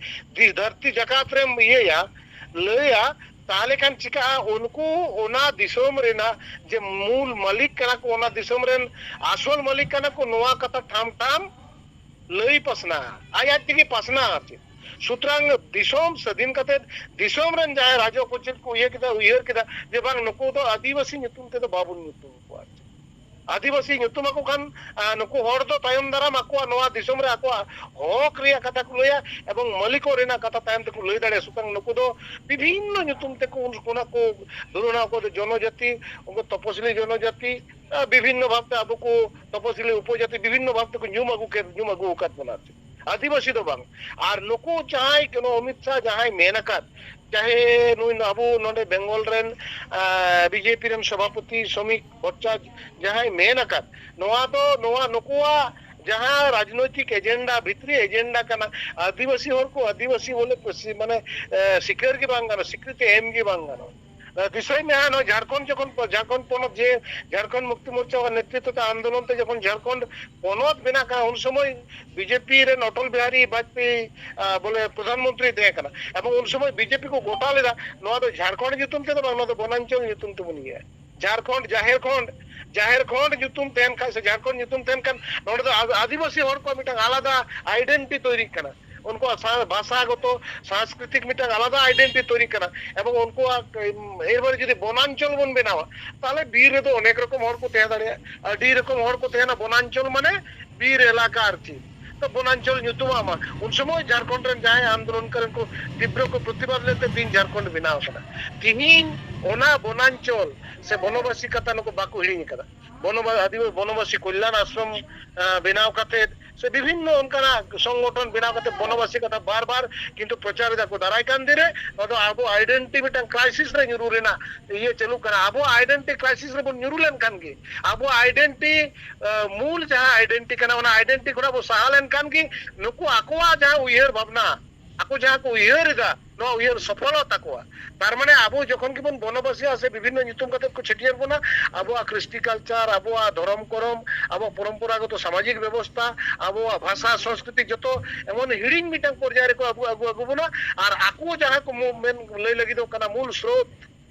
ᱫᱷᱟᱹᱨᱛᱤ ᱡᱟᱠᱟᱛ ᱨᱮᱢ ᱤᱭᱟᱹᱭᱟ, ᱞᱟᱹᱭᱟ, ᱛᱟᱦᱚᱞᱮ ᱠᱷᱟᱱ ᱪᱤᱠᱟᱹᱜᱼᱟ? ᱩᱱᱠᱩ ᱚᱱᱟ ᱫᱤᱥᱚᱢ ᱨᱮᱱᱟᱜ ᱡᱮ ᱢᱩᱞ ᱢᱟᱹᱞᱤᱠ ᱠᱟᱱᱟ ᱠᱚ, ᱚᱱᱟ ᱫᱤᱥᱚᱢ ᱨᱮᱱ ᱟᱥᱚᱞ ᱢᱟᱹᱞᱤᱠ ᱠᱟᱱᱟ ᱠᱚ, ᱱᱚᱣᱟ ᱠᱟᱛᱷᱟ ᱴᱷᱟᱢ ᱴᱷᱟᱢ ᱞᱟᱹᱭ ᱯᱟᱥᱱᱟᱜᱼᱟ, ᱟᱡ ᱟᱡ ᱛᱮᱜᱮ ᱯᱟᱥᱱᱟᱜᱼᱟ ᱟᱨ ᱪᱮᱫ᱾ ᱥᱩᱛᱨᱟᱝ ᱫᱤᱥᱚᱢ ᱥᱟᱹᱫᱷᱤᱱ ᱠᱟᱛᱮ ᱫᱤᱥᱚᱢ ᱨᱮᱱ ᱡᱟᱦᱟᱸᱭ ᱨᱟᱡᱚ ᱠᱚ ᱪᱮᱫ ᱠᱚ ᱤᱭᱟᱹ ᱠᱮᱫᱟ, ᱩᱭᱦᱟᱹᱨ ᱠᱮᱫᱟ ᱡᱮ ᱵᱟᱝ, ᱱᱩᱠᱩ ᱫᱚ ᱟᱹᱫᱤᱵᱟᱹᱥᱤ ᱧᱩᱛᱩᱢ ᱛᱮᱫᱚ ᱵᱟᱵᱚᱱ ᱧᱩᱛᱩᱢ ᱠᱚᱣᱟ ᱟᱨ ᱪᱮᱫ᱾ ᱟᱹᱫᱤᱵᱟᱹᱥᱤ ᱧᱩᱛᱩᱢ ᱟᱠᱚ ᱠᱷᱟᱱ, ᱟ, ᱱᱩᱠᱩ ᱦᱚᱲ ᱫᱚ ᱛᱟᱭᱚᱢ ᱫᱟᱨᱟᱢ ᱟᱠᱚᱣᱟᱜ ᱱᱚᱣᱟ ᱫᱤᱥᱚᱢ ᱨᱮ ᱟᱠᱚᱣᱟᱜ ᱦᱚᱠ ᱨᱮᱭᱟᱜ ᱠᱟᱛᱷᱟ ᱠᱚ ᱞᱟᱹᱭᱟ ᱮᱵᱚᱝ ᱢᱟᱹᱞᱤᱠᱚᱜ ᱨᱮᱱᱟᱜ ᱠᱟᱛᱷᱟ ᱛᱟᱭᱚᱢ ᱛᱮᱠᱚ ᱞᱟᱹᱭ ᱫᱟᱲᱮᱭᱟᱜᱼᱟ᱾ ᱥᱩᱛᱨᱟᱝ ᱱᱩᱠᱩ ᱫᱚ ᱵᱤᱵᱷᱤᱱᱱᱚ ᱧᱩᱛᱩᱢ ᱛᱮᱠᱚ ᱩᱱ ᱠᱷᱚᱱᱟᱜ ᱠᱚ ᱫᱷᱚᱨᱚᱱᱟ, ᱚᱠᱚᱭ ᱫᱚ ᱡᱚᱱᱚᱡᱟᱛᱤ, ᱩᱱᱠᱩ ᱛᱚᱯᱚᱥᱤᱞᱤ ᱡᱚᱱᱚᱡᱟᱛᱤ, ᱟ, ᱵᱤᱵᱷᱤᱱᱱᱚ ᱵᱷᱟᱵᱛᱮ ᱟᱵᱚ ᱠᱚ ᱛᱚᱯᱚᱥᱤᱞᱤ ᱩᱯᱚᱡᱟᱛᱤ ᱵᱤᱵᱷᱤᱱᱱᱚ ᱵᱷᱟᱵ ᱛᱮᱠᱚ ᱧᱩᱢ ᱟᱹᱜᱩ ᱠᱮᱫ, ᱧᱩᱢ ᱟᱹᱜᱩ ᱟᱠᱟᱫ ᱵᱚᱱᱟ ᱟᱨ ᱪᱮᱫ᱾ ᱟᱹᱫᱤᱵᱟᱹᱥᱤ ᱫᱚ ᱵᱟᱝ᱾ ᱟᱨ ᱱᱩᱠᱩ ᱡᱟᱦᱟᱸᱭ ᱠᱳᱱᱳ ᱚᱢᱤᱛ ᱥᱟᱦ ᱡᱟᱦᱟᱸᱭ ᱢᱮᱱ ᱟᱠᱟᱫ, ᱪᱟᱦᱮ ᱱᱩᱭ ᱟᱵᱚ ᱱᱚᱰᱮ ᱵᱮᱝᱜᱚᱞ ᱨᱮᱱ ᱵᱤᱡᱮᱯᱤ ᱨᱮᱱ ᱥᱚᱵᱷᱟᱯᱚᱛᱤ ᱥᱚᱢᱤᱠ ᱵᱷᱚᱴᱴᱟᱪᱟᱨᱡ ᱡᱟᱦᱟᱸᱭ ᱢᱮᱱ ᱟᱠᱟᱫ, ᱱᱚᱣᱟ ᱫᱚ ᱱᱚᱣᱟ ᱱᱩᱠᱩᱣᱟᱜ ᱡᱟᱦᱟᱸ ᱨᱟᱡᱽᱱᱳᱭᱛᱤᱠ ᱮᱡᱮᱱᱰᱟ, ᱵᱷᱤᱛᱨᱤ ᱮᱡᱮᱱᱰᱟ ᱠᱟᱱᱟ᱾ ᱟᱹᱫᱤᱵᱟᱹᱥᱤ ᱦᱚᱲ ᱠᱚ ᱟᱹᱫᱤᱵᱟᱹᱥᱤ ᱵᱚᱞᱮ ᱯᱟᱹᱥᱤ-, ᱢᱟᱱᱮ ᱮ, ᱥᱤᱠᱟᱹᱨ ᱜᱮ ᱵᱟᱝ ᱜᱟᱱᱚᱜᱼᱟ, ᱥᱤᱠᱨᱤᱛᱤ ᱮᱢ ᱜᱮ ᱵᱟᱝ ᱜᱟᱱᱚᱜᱼᱟ᱾ ᱫᱤᱥᱟᱹᱭ ᱢᱮ ᱦᱟᱸᱜ, ᱱᱚᱣᱟ ᱡᱷᱟᱲᱠᱷᱚᱸᱰ ᱡᱚᱠᱷᱚᱱ, ᱡᱷᱟᱲᱠᱷᱚᱸᱰ ᱯᱚᱱᱚᱛ ᱡᱮ ᱡᱷᱟᱲᱠᱷᱚᱸᱰ ᱢᱩᱠᱛᱤ ᱢᱳᱨᱪᱟ ᱱᱮᱛᱨᱤᱛᱛᱚ ᱛᱮ ᱟᱱᱫᱳᱞᱚᱱ ᱛᱮ ᱡᱚᱠᱷᱚᱱ ᱡᱷᱟᱲᱠᱷᱚᱸᱰ ᱯᱚᱱᱚᱛ ᱵᱮᱱᱟᱜ ᱠᱟᱱᱟ, ᱩᱱ ᱥᱚᱢᱚᱭ ᱵᱤᱡᱮᱯᱤ ᱨᱮᱱ ᱚᱴᱚᱞ ᱵᱤᱦᱟᱨᱤ ᱵᱟᱡᱽᱯᱮᱭᱤ, ᱟ, ᱵᱚᱞᱮ ᱯᱨᱚᱫᱷᱟᱱ ᱢᱚᱱᱛᱨᱤ ᱛᱟᱦᱮᱸ ᱠᱟᱱᱟ, ᱮᱵᱚᱝ ᱩᱱ ᱥᱚᱢᱚᱭ ᱵᱤᱡᱮᱯᱤ ᱠᱚ ᱜᱚᱴᱟ ᱞᱮᱫᱟ ᱱᱚᱣᱟ ᱫᱚ ᱡᱷᱟᱲᱠᱷᱚᱸᱰ ᱧᱩᱛᱩᱢ ᱛᱮᱫᱚ ᱵᱟᱝ, ᱱᱚᱣᱟ ᱫᱚ ᱵᱚᱱᱟᱧᱪᱚᱞ ᱧᱩᱛᱩᱢ ᱛᱮᱵᱚᱱ ᱤᱭᱟᱹᱭᱟ᱾ ᱡᱷᱟᱲᱠᱷᱚᱸᱰ, ᱡᱟᱦᱮᱨ ᱠᱷᱚᱸᱰ, ᱡᱟᱦᱮᱨ ᱠᱷᱚᱸᱰ ᱧᱩᱛᱩᱢ ᱛᱟᱦᱮᱱ ᱠᱷᱟᱱ ᱥᱮ ᱡᱷᱟᱲᱠᱷᱚᱸᱰ ᱧᱩᱛᱩᱢ ᱛᱟᱦᱮᱱ ᱠᱷᱟᱱ, ᱱᱚᱸᱰᱮ ᱫᱚ ᱟᱫ-, ᱟᱹᱫᱤᱵᱟᱹᱥᱤ ᱦᱚᱲ ᱠᱚᱣᱟᱜ ᱢᱤᱫᱴᱟᱝ ᱟᱞᱟᱫᱟ ᱟᱭᱰᱮᱱᱴᱤᱴᱤ ᱛᱳᱭᱨᱤᱜ ᱠᱟᱱᱟ᱾ ᱩᱱᱠᱩᱣᱟᱜ ᱥᱟ-, ᱵᱷᱟᱥᱟᱜᱚᱛᱚ, ᱥᱟᱝᱥᱠᱨᱤᱛᱤᱠ ᱢᱤᱫᱴᱟᱝ ᱟᱞᱟᱫᱟ ᱟᱭᱰᱮᱱᱴᱤᱴᱤ ᱛᱳᱭᱨᱤᱜ ᱠᱟᱱᱟ᱾ ᱮᱵᱚᱝ ᱩᱱᱠᱩᱣᱟᱜ, ᱮᱢ, ᱮᱨᱯᱚᱨᱮ ᱡᱩᱫᱤ ᱵᱚᱱᱟᱧᱪᱚᱞ ᱵᱚᱱ ᱵᱮᱱᱟᱣᱟ, ᱛᱟᱦᱚᱞᱮ ᱵᱤᱨ ᱨᱮᱫᱚ ᱚᱱᱮᱠ ᱨᱚᱠᱚᱢ ᱦᱚᱲ ᱠᱚ ᱛᱟᱦᱮᱸ ᱫᱟᱲᱮᱭᱟᱜᱼᱟ, ᱟᱹᱰᱤ ᱨᱚᱠᱚᱢ ᱦᱚᱲ ᱠᱚ ᱛᱟᱦᱮᱱᱟ᱾ ᱵᱚᱱᱟᱧᱪᱚᱞ ᱢᱟᱱᱮ ᱵᱤᱨ ᱮᱞᱟᱠᱟ ᱟᱨ ᱪᱮᱫ᱾ ᱛᱚ ᱵᱚᱱᱟᱧᱪᱚᱞ ᱧᱩᱛᱩᱢᱟᱜ ᱢᱟ᱾ ᱩᱱ ᱥᱚᱢᱚᱭ ᱡᱷᱟᱲᱠᱷᱚᱸᱰ ᱨᱮᱱ ᱡᱟᱦᱟᱸᱭ ᱟᱱᱫᱳᱞᱚᱱᱠᱟᱨᱤ ᱠᱚ ᱛᱤᱵᱨᱚ ᱠᱚ ᱯᱨᱚᱛᱤᱵᱟᱫ ᱞᱮᱫ ᱛᱮ ᱛᱤᱦᱤᱧ ᱡᱷᱟᱲᱠᱷᱚᱸᱰ ᱵᱮᱱᱟᱣ ᱟᱠᱟᱱᱟ᱾ ᱛᱤᱦᱤᱧ ᱚᱱᱟ ᱵᱚᱱᱟᱧᱪᱚᱞ ᱥᱮ ᱵᱚᱱᱚᱵᱟᱥᱤ ᱠᱟᱛᱷᱟ ᱱᱩᱠᱩ ᱵᱟᱠᱚ ᱦᱤᱲᱤᱧ ᱟᱠᱟᱫᱟ᱾ ᱵᱚᱱᱚᱵᱟ-, ᱟᱹᱫᱤᱵᱟᱹ-, ᱵᱚᱱᱚᱵᱟᱥᱤ ᱠᱚᱞᱭᱟᱱ ᱟᱥᱨᱚᱢ, ᱟ, ᱵᱮᱱᱟᱣ ᱠᱟᱛᱮ ᱥᱮ ᱵᱤᱵᱷᱤᱱᱱᱚ ᱚᱱᱠᱟᱱᱟᱜ ᱥᱚᱝᱜᱚᱴᱷᱚᱱ ᱵᱮᱱᱟᱣ ᱠᱟᱛᱮ ᱵᱚᱱᱚᱵᱟᱥᱤ ᱠᱟᱛᱷᱟ ᱵᱟᱨ ᱵᱟᱨ ᱠᱤᱱᱛᱩ ᱯᱨᱚᱪᱟᱨ ᱮᱫᱟ ᱠᱚ᱾ ᱫᱟᱨᱟᱭ ᱠᱟᱱ ᱫᱤᱱ ᱨᱮ ᱱᱚᱣᱟ ᱫᱚ ᱟᱵᱚ ᱟᱭᱰᱮᱱᱴᱤᱴᱤ ᱢᱤᱫᱴᱟᱝ ᱠᱨᱟᱭᱥᱤᱥ ᱨᱮ ᱧᱩᱨᱩ ᱨᱮᱱᱟᱜ ᱤᱭᱟᱹ ᱪᱟᱹᱞᱩᱜ ᱠᱟᱱᱟ᱾ ᱟᱵᱚ ᱟᱭᱰᱮᱱᱴᱤᱴᱤ ᱠᱨᱟᱭᱥᱤᱥ ᱨᱮᱵᱚᱱ ᱧᱩᱨᱩ ᱞᱮᱱᱠᱷᱟᱱ ᱜᱮ, ᱟᱵᱚ ᱟᱭᱰᱮᱱᱴᱤᱴᱤ, ᱟ, ᱢᱩᱞ ᱡᱟᱦᱟᱸ ᱟᱭᱰᱮᱱᱴᱤᱴᱤ ᱠᱟᱱᱟ, ᱚᱱᱟ ᱟᱭᱰᱮᱱᱴᱤᱴᱤ ᱠᱷᱚᱱᱟᱜ ᱵᱚ ᱥᱟᱦᱟ ᱞᱮᱱᱠᱷᱟᱱ ᱜᱮ ᱱᱩᱠᱩ ᱟᱠᱚᱣᱟᱜ ᱡᱟᱦᱟᱸ ᱩᱭᱦᱟᱹᱨ ᱵᱷᱟᱵᱽᱱᱟ, ᱟᱠᱚ ᱡᱟᱦᱟᱸ ᱠᱚ ᱩᱭᱦᱟᱹᱨ ᱮᱫᱟ, ᱱᱚᱣᱟ ᱩᱭᱦᱟᱹᱨ ᱥᱚᱯᱷᱚᱞᱚᱜ ᱛᱟᱠᱚᱣᱟ᱾ ᱛᱟᱨ ᱢᱟᱱᱮ ᱟᱵᱚ ᱡᱚᱠᱷᱚᱱ ᱜᱮᱵᱚᱱ ᱵᱚᱱᱚᱵᱟᱥᱤᱜᱼᱟ ᱥᱮ ᱵᱤᱵᱷᱤᱱᱱᱚ ᱧᱩᱛᱩᱢ ᱠᱟᱛᱮ ᱠᱚ ᱪᱷᱟᱹᱴᱭᱟᱹᱨ ᱵᱚᱱᱟ, ᱟᱵᱚᱣᱟᱜ ᱠᱨᱤᱥᱴᱤ ᱠᱟᱞᱪᱟᱨ, ᱟᱵᱚᱣᱟᱜ ᱫᱷᱚᱨᱚᱢ ᱠᱚᱨᱚᱢ, ᱟᱵᱚᱣᱟᱜ ᱯᱚᱨᱚᱢᱯᱚᱨᱟᱜᱚᱛᱚ ᱥᱟᱢᱟᱡᱤᱠ ᱵᱮᱵᱚᱥᱛᱷᱟ, ᱟᱵᱚᱣᱟᱜ ᱵᱷᱟᱥᱟ ᱥᱚᱝᱥᱠᱨᱤᱛᱤ ᱡᱚᱛᱚ ᱮᱢᱚᱱ ᱦᱤᱲᱤᱧ ᱢᱤᱫᱴᱟᱝ ᱯᱚᱨᱡᱟᱭ ᱨᱮᱠᱚ ᱟᱹᱜᱩ, ᱟᱹᱜᱩ, ᱟᱹᱜᱩ ᱵᱚᱱᱟ᱾ ᱟᱨ ᱟᱠᱚ ᱡᱟᱦᱟᱸ ᱠᱚ ᱢᱩ-, ᱢᱮᱱ ᱞᱟᱹᱭ ᱞᱟᱹᱜᱤᱫᱚᱜ ᱠᱟᱱᱟ ᱢᱩᱞ ᱥᱨᱳᱛ,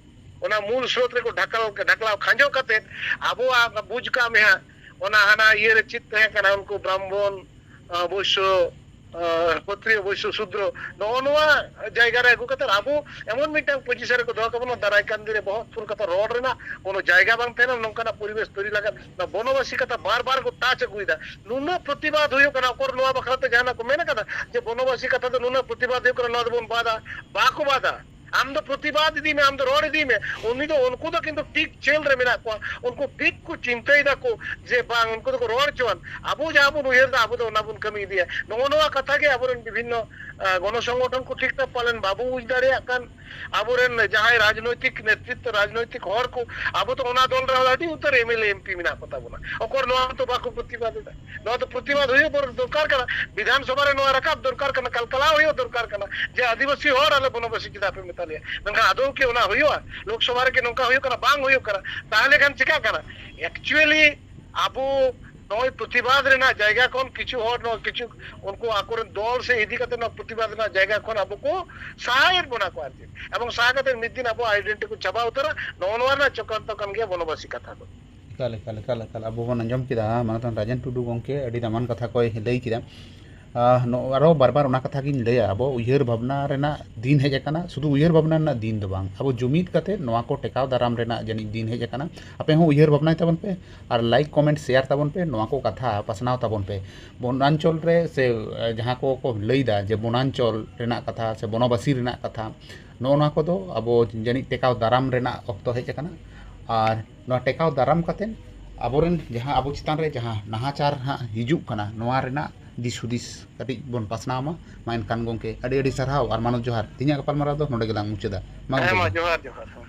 ᱚᱱᱟ ᱢᱩᱞ ᱥᱨᱳᱛ ᱨᱮᱠᱚ ᱰᱷᱟᱠᱟᱣ, ᱰᱷᱟᱠᱞᱟᱣ ᱠᱷᱟᱸᱡᱚ ᱠᱟᱛᱮ ᱟᱵᱚᱣᱟᱜ ᱵᱩᱡᱽ ᱠᱟᱜ ᱢᱮ ᱦᱟᱸᱜ, ᱚᱱᱟ ᱦᱟᱱᱟ ᱤᱭᱟᱹ ᱨᱮ ᱪᱮᱫ ᱛᱟᱦᱮᱸ ᱠᱟᱱᱟ, ᱩᱱᱠᱩ ᱵᱨᱟᱦᱢᱚᱱ, ᱟ, ᱵᱳᱭᱥᱭᱚ, ᱟ, ᱠᱷᱚᱛᱨᱤᱭᱚ, ᱵᱳᱭᱥᱭᱚ, ᱥᱩᱫᱨᱚ, ᱱᱚᱜᱼᱚ ᱱᱚᱣᱟ ᱡᱟᱭᱜᱟ ᱨᱮ ᱟᱹᱜᱩ ᱠᱟᱛᱮ ᱟᱵᱚ ᱮᱢᱚᱱ ᱢᱤᱫᱴᱟᱝ ᱯᱚᱡᱤᱥᱚᱱ ᱨᱮᱠᱚ ᱫᱚᱦᱚ ᱠᱟᱵᱚᱱᱟ, ᱫᱟᱨᱟᱭ ᱠᱟᱱ ᱫᱤᱱ ᱨᱮ ᱵᱚᱦᱚᱜ ᱛᱩᱞ ᱠᱟᱛᱮ ᱨᱚᱲ ᱨᱮᱱᱟᱜ ᱠᱳᱱᱳ ᱡᱟᱭᱜᱟ ᱵᱟᱝ ᱛᱟᱦᱮᱱᱟ᱾ ᱱᱚᱝᱠᱟᱱᱟᱜ ᱯᱚᱨᱤᱵᱮᱥ ᱛᱳᱭᱨᱤ ᱞᱟᱜᱟᱫ ᱱᱚᱣᱟ ᱵᱚᱱᱚᱵᱟᱥᱤ ᱠᱟᱛᱷᱟ ᱵᱟᱨ ᱵᱟᱨ ᱠᱚ ᱴᱟᱪ ᱟᱹᱜᱩᱭᱮᱫᱟ᱾ ᱱᱩᱱᱟᱹᱜ ᱯᱨᱚᱛᱤᱵᱟᱫ ᱦᱩᱭᱩᱜ ᱠᱟᱱᱟ, ᱚᱠᱚᱨ ᱱᱚᱣᱟ ᱵᱟᱠᱷᱨᱟ ᱛᱮ ᱡᱟᱦᱟᱱᱟᱜ ᱠᱚ ᱢᱮᱱ ᱠᱟᱫᱟ ᱡᱮ ᱵᱚᱱᱚᱵᱟᱥᱤ ᱠᱟᱛᱷᱟ ᱫᱚ ᱱᱩᱱᱟᱹᱜ ᱯᱨᱚᱛᱤᱵᱟᱫ ᱦᱩᱭᱩᱜ ᱠᱟᱱᱟ, ᱱᱚᱣᱟ ᱫᱚᱵᱚᱱ ᱵᱟᱫᱟ? ᱵᱟᱠᱚ ᱵᱟᱫᱟ᱾ ᱟᱢ ᱫᱚ ᱯᱨᱚᱛᱤᱵᱟᱫ ᱤᱫᱤ ᱢᱮ, ᱟᱢ ᱫᱚ ᱨᱚᱲ ᱤᱫᱤ ᱢᱮ᱾ ᱩᱱᱤ ᱫᱚ, ᱩᱱᱠᱩ ᱫᱚ ᱠᱤᱱᱛᱩ ᱴᱷᱤᱠ ᱪᱟᱹᱞ ᱨᱮ ᱢᱮᱱᱟᱜ ᱠᱚᱣᱟ, ᱩᱱᱠᱩ ᱴᱷᱤᱠ ᱠᱚ ᱪᱤᱱᱛᱟᱹᱭ ᱫᱟᱠᱚ ᱡᱮ ᱵᱟᱝ, ᱩᱱᱠᱩ ᱫᱚᱠᱚ ᱨᱚᱲ ᱦᱚᱪᱚᱣᱟᱱ᱾ ᱟᱵᱚ ᱡᱟᱦᱟᱸ ᱵᱚᱱ ᱩᱭᱦᱟᱹᱨ ᱫᱟ, ᱟᱵᱚ ᱫᱚ ᱚᱱᱟ ᱵᱚᱱ ᱠᱟᱹᱢᱤ ᱤᱫᱤᱭᱟ᱾ ᱱᱚᱜᱼᱚ ᱱᱚᱣᱟ ᱠᱟᱛᱷᱟ ᱜᱮ ᱟᱵᱚᱨᱮᱱ ᱵᱤᱵᱷᱤᱱᱱᱚ, ᱟᱸ, ᱜᱚᱱᱚ ᱥᱚᱝᱜᱚᱴᱷᱚᱱ ᱠᱚ ᱴᱷᱤᱠ ᱴᱷᱟᱠ ᱯᱟᱞᱮᱱ ᱵᱟᱵᱚ ᱵᱩᱡᱽ ᱫᱟᱲᱮᱭᱟᱜ ᱠᱟᱱ, ᱟᱵᱚᱨᱮᱱ ᱡᱟᱦᱟᱸᱭ ᱨᱟᱡᱽᱱᱳᱭᱛᱤᱠ ᱱᱮᱛᱨᱤᱛᱵ, ᱨᱟᱡᱽᱱᱳᱭᱛᱤᱠ ᱦᱚᱲ ᱠᱚ, ᱟᱵᱚ ᱫᱚ ᱚᱱᱟ ᱫᱚᱞ ᱨᱮ ᱟᱹᱰᱤ ᱩᱛᱟᱹᱨ M L A, M P ᱢᱮᱱᱟᱜ ᱠᱚ ᱛᱟᱵᱚᱱᱟ᱾ ᱚᱠᱚᱨ ᱱᱚᱣᱟ ᱛᱚ ᱵᱟᱠᱚ ᱯᱨᱚᱛᱤᱵᱟᱫ ᱮᱫᱟ᱾ ᱱᱚᱣᱟ ᱫᱚ ᱯᱨᱚᱛᱤᱵᱟᱫ ᱦᱩᱭᱩᱜ ᱫᱚᱨ-, ᱫᱚᱨᱠᱟᱨ ᱠᱟᱱᱟ, ᱵᱤᱫᱷᱟᱱ ᱥᱚᱵᱷᱟ ᱨᱮ ᱱᱚᱣᱟ ᱨᱟᱠᱟᱵ ᱫᱚᱨᱠᱟᱨ ᱠᱟᱱᱟ, ᱠᱟᱞᱠᱟᱞᱟᱣ ᱦᱩᱭᱩᱜ ᱫᱚᱨᱠᱟᱨ ᱠᱟᱱᱟ ᱡᱮ ᱟᱹᱫᱤᱵᱟᱹᱥᱤ ᱦᱚᱲ ᱟᱞᱮ ᱵᱚᱱᱚᱵᱟᱥᱤ ᱪᱮᱫᱟᱜ ᱯᱮ ᱢᱮᱛᱟ ᱞᱮᱭᱟ? ᱢᱮᱱᱠᱷᱟᱱ ᱟᱫᱚ ᱠᱤ ᱚᱱᱟ ᱦᱩᱭᱩᱜᱼᱟ? ᱞᱳᱠᱥᱚᱵᱷᱟ ᱨᱮᱜᱮ ᱱᱚᱝᱠᱟ ᱦᱩᱭᱩᱜ ᱠᱟᱱᱟ? ᱵᱟᱝ ᱦᱩᱭᱩᱜ ᱠᱟᱱᱟ᱾ ᱛᱟᱦᱚᱞᱮ ᱠᱷᱟᱱ ᱪᱤᱠᱟᱹᱜ ᱠᱟᱱᱟ? Actually ᱟᱵᱚ ᱱᱚᱜᱼᱚᱭ ᱯᱨᱚᱛᱤᱵᱟᱫ ᱨᱮᱱᱟᱜ ᱡᱟᱭᱜᱟ ᱠᱷᱚᱱ ᱠᱤᱪᱷᱩ ᱦᱚᱲ, ᱱᱚᱣᱟ ᱠᱤᱪᱷᱩ ᱩᱱᱠᱩ ᱟᱠᱚᱨᱮᱱ ᱫᱚᱞ ᱥᱮ ᱤᱫᱤ ᱠᱟᱛᱮ ᱱᱚᱣᱟ ᱯᱨᱚᱛᱤᱵᱟᱫ ᱨᱮᱱᱟᱜ ᱡᱟᱭᱜᱟ ᱠᱷᱚᱱ ᱟᱵᱚ ᱠᱚ ᱥᱟᱦᱟᱭᱮᱫ ᱵᱚᱱᱟ ᱠᱚ ᱟᱨ ᱪᱮᱫ, ᱮᱵᱚᱝ ᱥᱟᱦᱟ ᱠᱟᱛᱮ ᱢᱤᱫ ᱫᱤᱱ ᱟᱵᱚ identity ᱠᱚ ᱪᱟᱵᱟ ᱩᱛᱟᱹᱨᱟ᱾ ᱱᱚᱜᱼᱚ ᱱᱚᱣᱟ ᱨᱮᱱᱟᱜ ᱪᱚᱠᱨᱟᱱᱛᱚ ᱠᱟᱱ ᱜᱮᱭᱟ ᱵᱚᱱᱚᱵᱟᱥᱤ ᱠᱟᱛᱷᱟ ᱫᱚ᱾ ᱮᱠᱟᱞ, ᱮᱠᱟᱞ, ᱮᱠᱟᱞ, ᱮᱠᱟᱞ᱾ ᱟᱵᱚ ᱵᱚᱱ ᱟᱸᱡᱚᱢ ᱠᱮᱫᱟ ᱢᱟᱱᱚᱛᱟᱱ ᱨᱟᱡᱮᱱ ᱴᱩᱰᱩ ᱜᱚᱢᱠᱮ ᱟᱹᱰᱤ ᱫᱟᱢᱟᱱ ᱠᱟᱛᱷᱟ ᱠᱚᱭ ᱞᱟᱹᱭ ᱠᱮᱫᱟ᱾ ᱟᱦ, ᱱᱚ-, ᱟᱨᱚ ᱵᱟᱨ ᱵᱟᱨ ᱚᱱᱟ ᱠᱟᱛᱷᱟ ᱜᱤᱧ ᱞᱟᱹᱭᱟ, ᱟᱵᱚ ᱩᱭᱦᱟᱹᱨ ᱵᱷᱟᱵᱽᱱᱟ ᱨᱮᱱᱟᱜ ᱫᱤᱱ ᱦᱮᱡ ᱟᱠᱟᱱᱟ᱾ ᱥᱩᱫᱷᱩ ᱩᱭᱦᱟᱹᱨ ᱵᱷᱟᱵᱽᱱᱟ ᱨᱮᱱᱟᱜ ᱫᱤᱱ ᱫᱚ ᱵᱟᱝ, ᱟᱵᱚ ᱡᱩᱢᱤᱫ ᱠᱟᱛᱮ ᱱᱚᱣᱟ ᱠᱚ ᱴᱮᱠᱟᱣ ᱫᱟᱨᱟᱢ ᱨᱮᱱᱟᱜ ᱡᱟᱹᱱᱤᱡ ᱫᱤᱱ ᱦᱮᱡ ᱟᱠᱟᱱᱟ᱾ ᱟᱯᱮ ᱦᱚᱸ ᱩᱭᱦᱟᱹᱨ ᱵᱷᱟᱵᱽᱱᱟᱭ ᱛᱟᱵᱚᱱ ᱯᱮ ᱟᱨ like, comment, share ᱛᱟᱵᱚᱱ ᱯᱮ, ᱱᱚᱣᱟ ᱠᱚ ᱠᱟᱛᱷᱟ ᱯᱟᱥᱱᱟᱣ ᱛᱟᱵᱚᱱ ᱯᱮ᱾ ᱵᱚᱱᱟᱧᱪᱚᱞ ᱨᱮ ᱥᱮ, ᱮ, ᱡᱟᱦᱟᱸ ᱠᱚ ᱠᱚ ᱞᱟᱹᱭᱫᱟ ᱡᱮ ᱵᱚᱱᱟᱧᱪᱚᱞ ᱨᱮᱱᱟᱜ ᱠᱟᱛᱷᱟ ᱥᱮ ᱵᱚᱱᱚᱵᱟᱥᱤ ᱨᱮᱱᱟᱜ ᱠᱟᱛᱷᱟ, ᱱᱚᱜᱼᱚ ᱱᱚᱣᱟ ᱠᱚᱫᱚ ᱟᱵᱚ ᱡᱟᱹᱱᱤᱡ ᱴᱮᱠᱟᱣ ᱫᱟᱨᱟᱢ ᱨᱮᱱᱟᱜ ᱚᱠᱛᱚ ᱦᱮᱡ ᱟᱠᱟᱱᱟ᱾ ᱟᱨ ᱱᱚᱣᱟ ᱴᱮᱠᱟᱣ ᱫᱟᱨᱟᱢ ᱠᱟᱛᱮ ᱟᱵᱚᱨᱮᱱ ᱡᱟᱦᱟᱸ ᱟᱵᱚ ᱪᱮᱛᱟᱱ ᱨᱮ ᱡᱟᱦᱟᱸ ᱱᱟᱦᱟᱪᱟᱨ ᱦᱟᱸᱜ ᱦᱤᱡᱩᱜ ᱠᱟᱱᱟ, ᱱᱚᱣᱟ ᱨᱮᱱᱟᱜ ᱫᱤᱥ ᱦᱩᱫᱤᱥ ᱠᱟᱹᱴᱤᱡ ᱵᱚᱱ ᱯᱟᱥᱱᱟᱣ ᱢᱟ᱾ ᱢᱟ ᱮᱱᱠᱷᱟᱱ ᱜᱚᱢᱠᱮ, ᱟᱹᱰᱤ ᱟᱹᱰᱤ ᱥᱟᱨᱦᱟᱣ ᱟᱨ ᱢᱟᱱᱚᱛ ᱡᱚᱦᱟᱨ᱾ ᱛᱮᱦᱮᱧᱟᱜ ᱜᱟᱯᱟᱞᱢᱟᱨᱟᱣ ᱫᱚ ᱱᱚᱰᱮ ᱜᱮᱞᱟᱝ ᱢᱩᱪᱟᱹᱫᱟ᱾ ᱢᱟ ᱦᱮᱸ, ᱜᱚᱢᱠᱮ, ᱢᱟ ᱡᱚᱦᱟᱨ᱾ ᱡᱚᱦᱟᱨ, ᱡᱚᱦᱟᱨ᱾ ᱦᱮᱸ᱾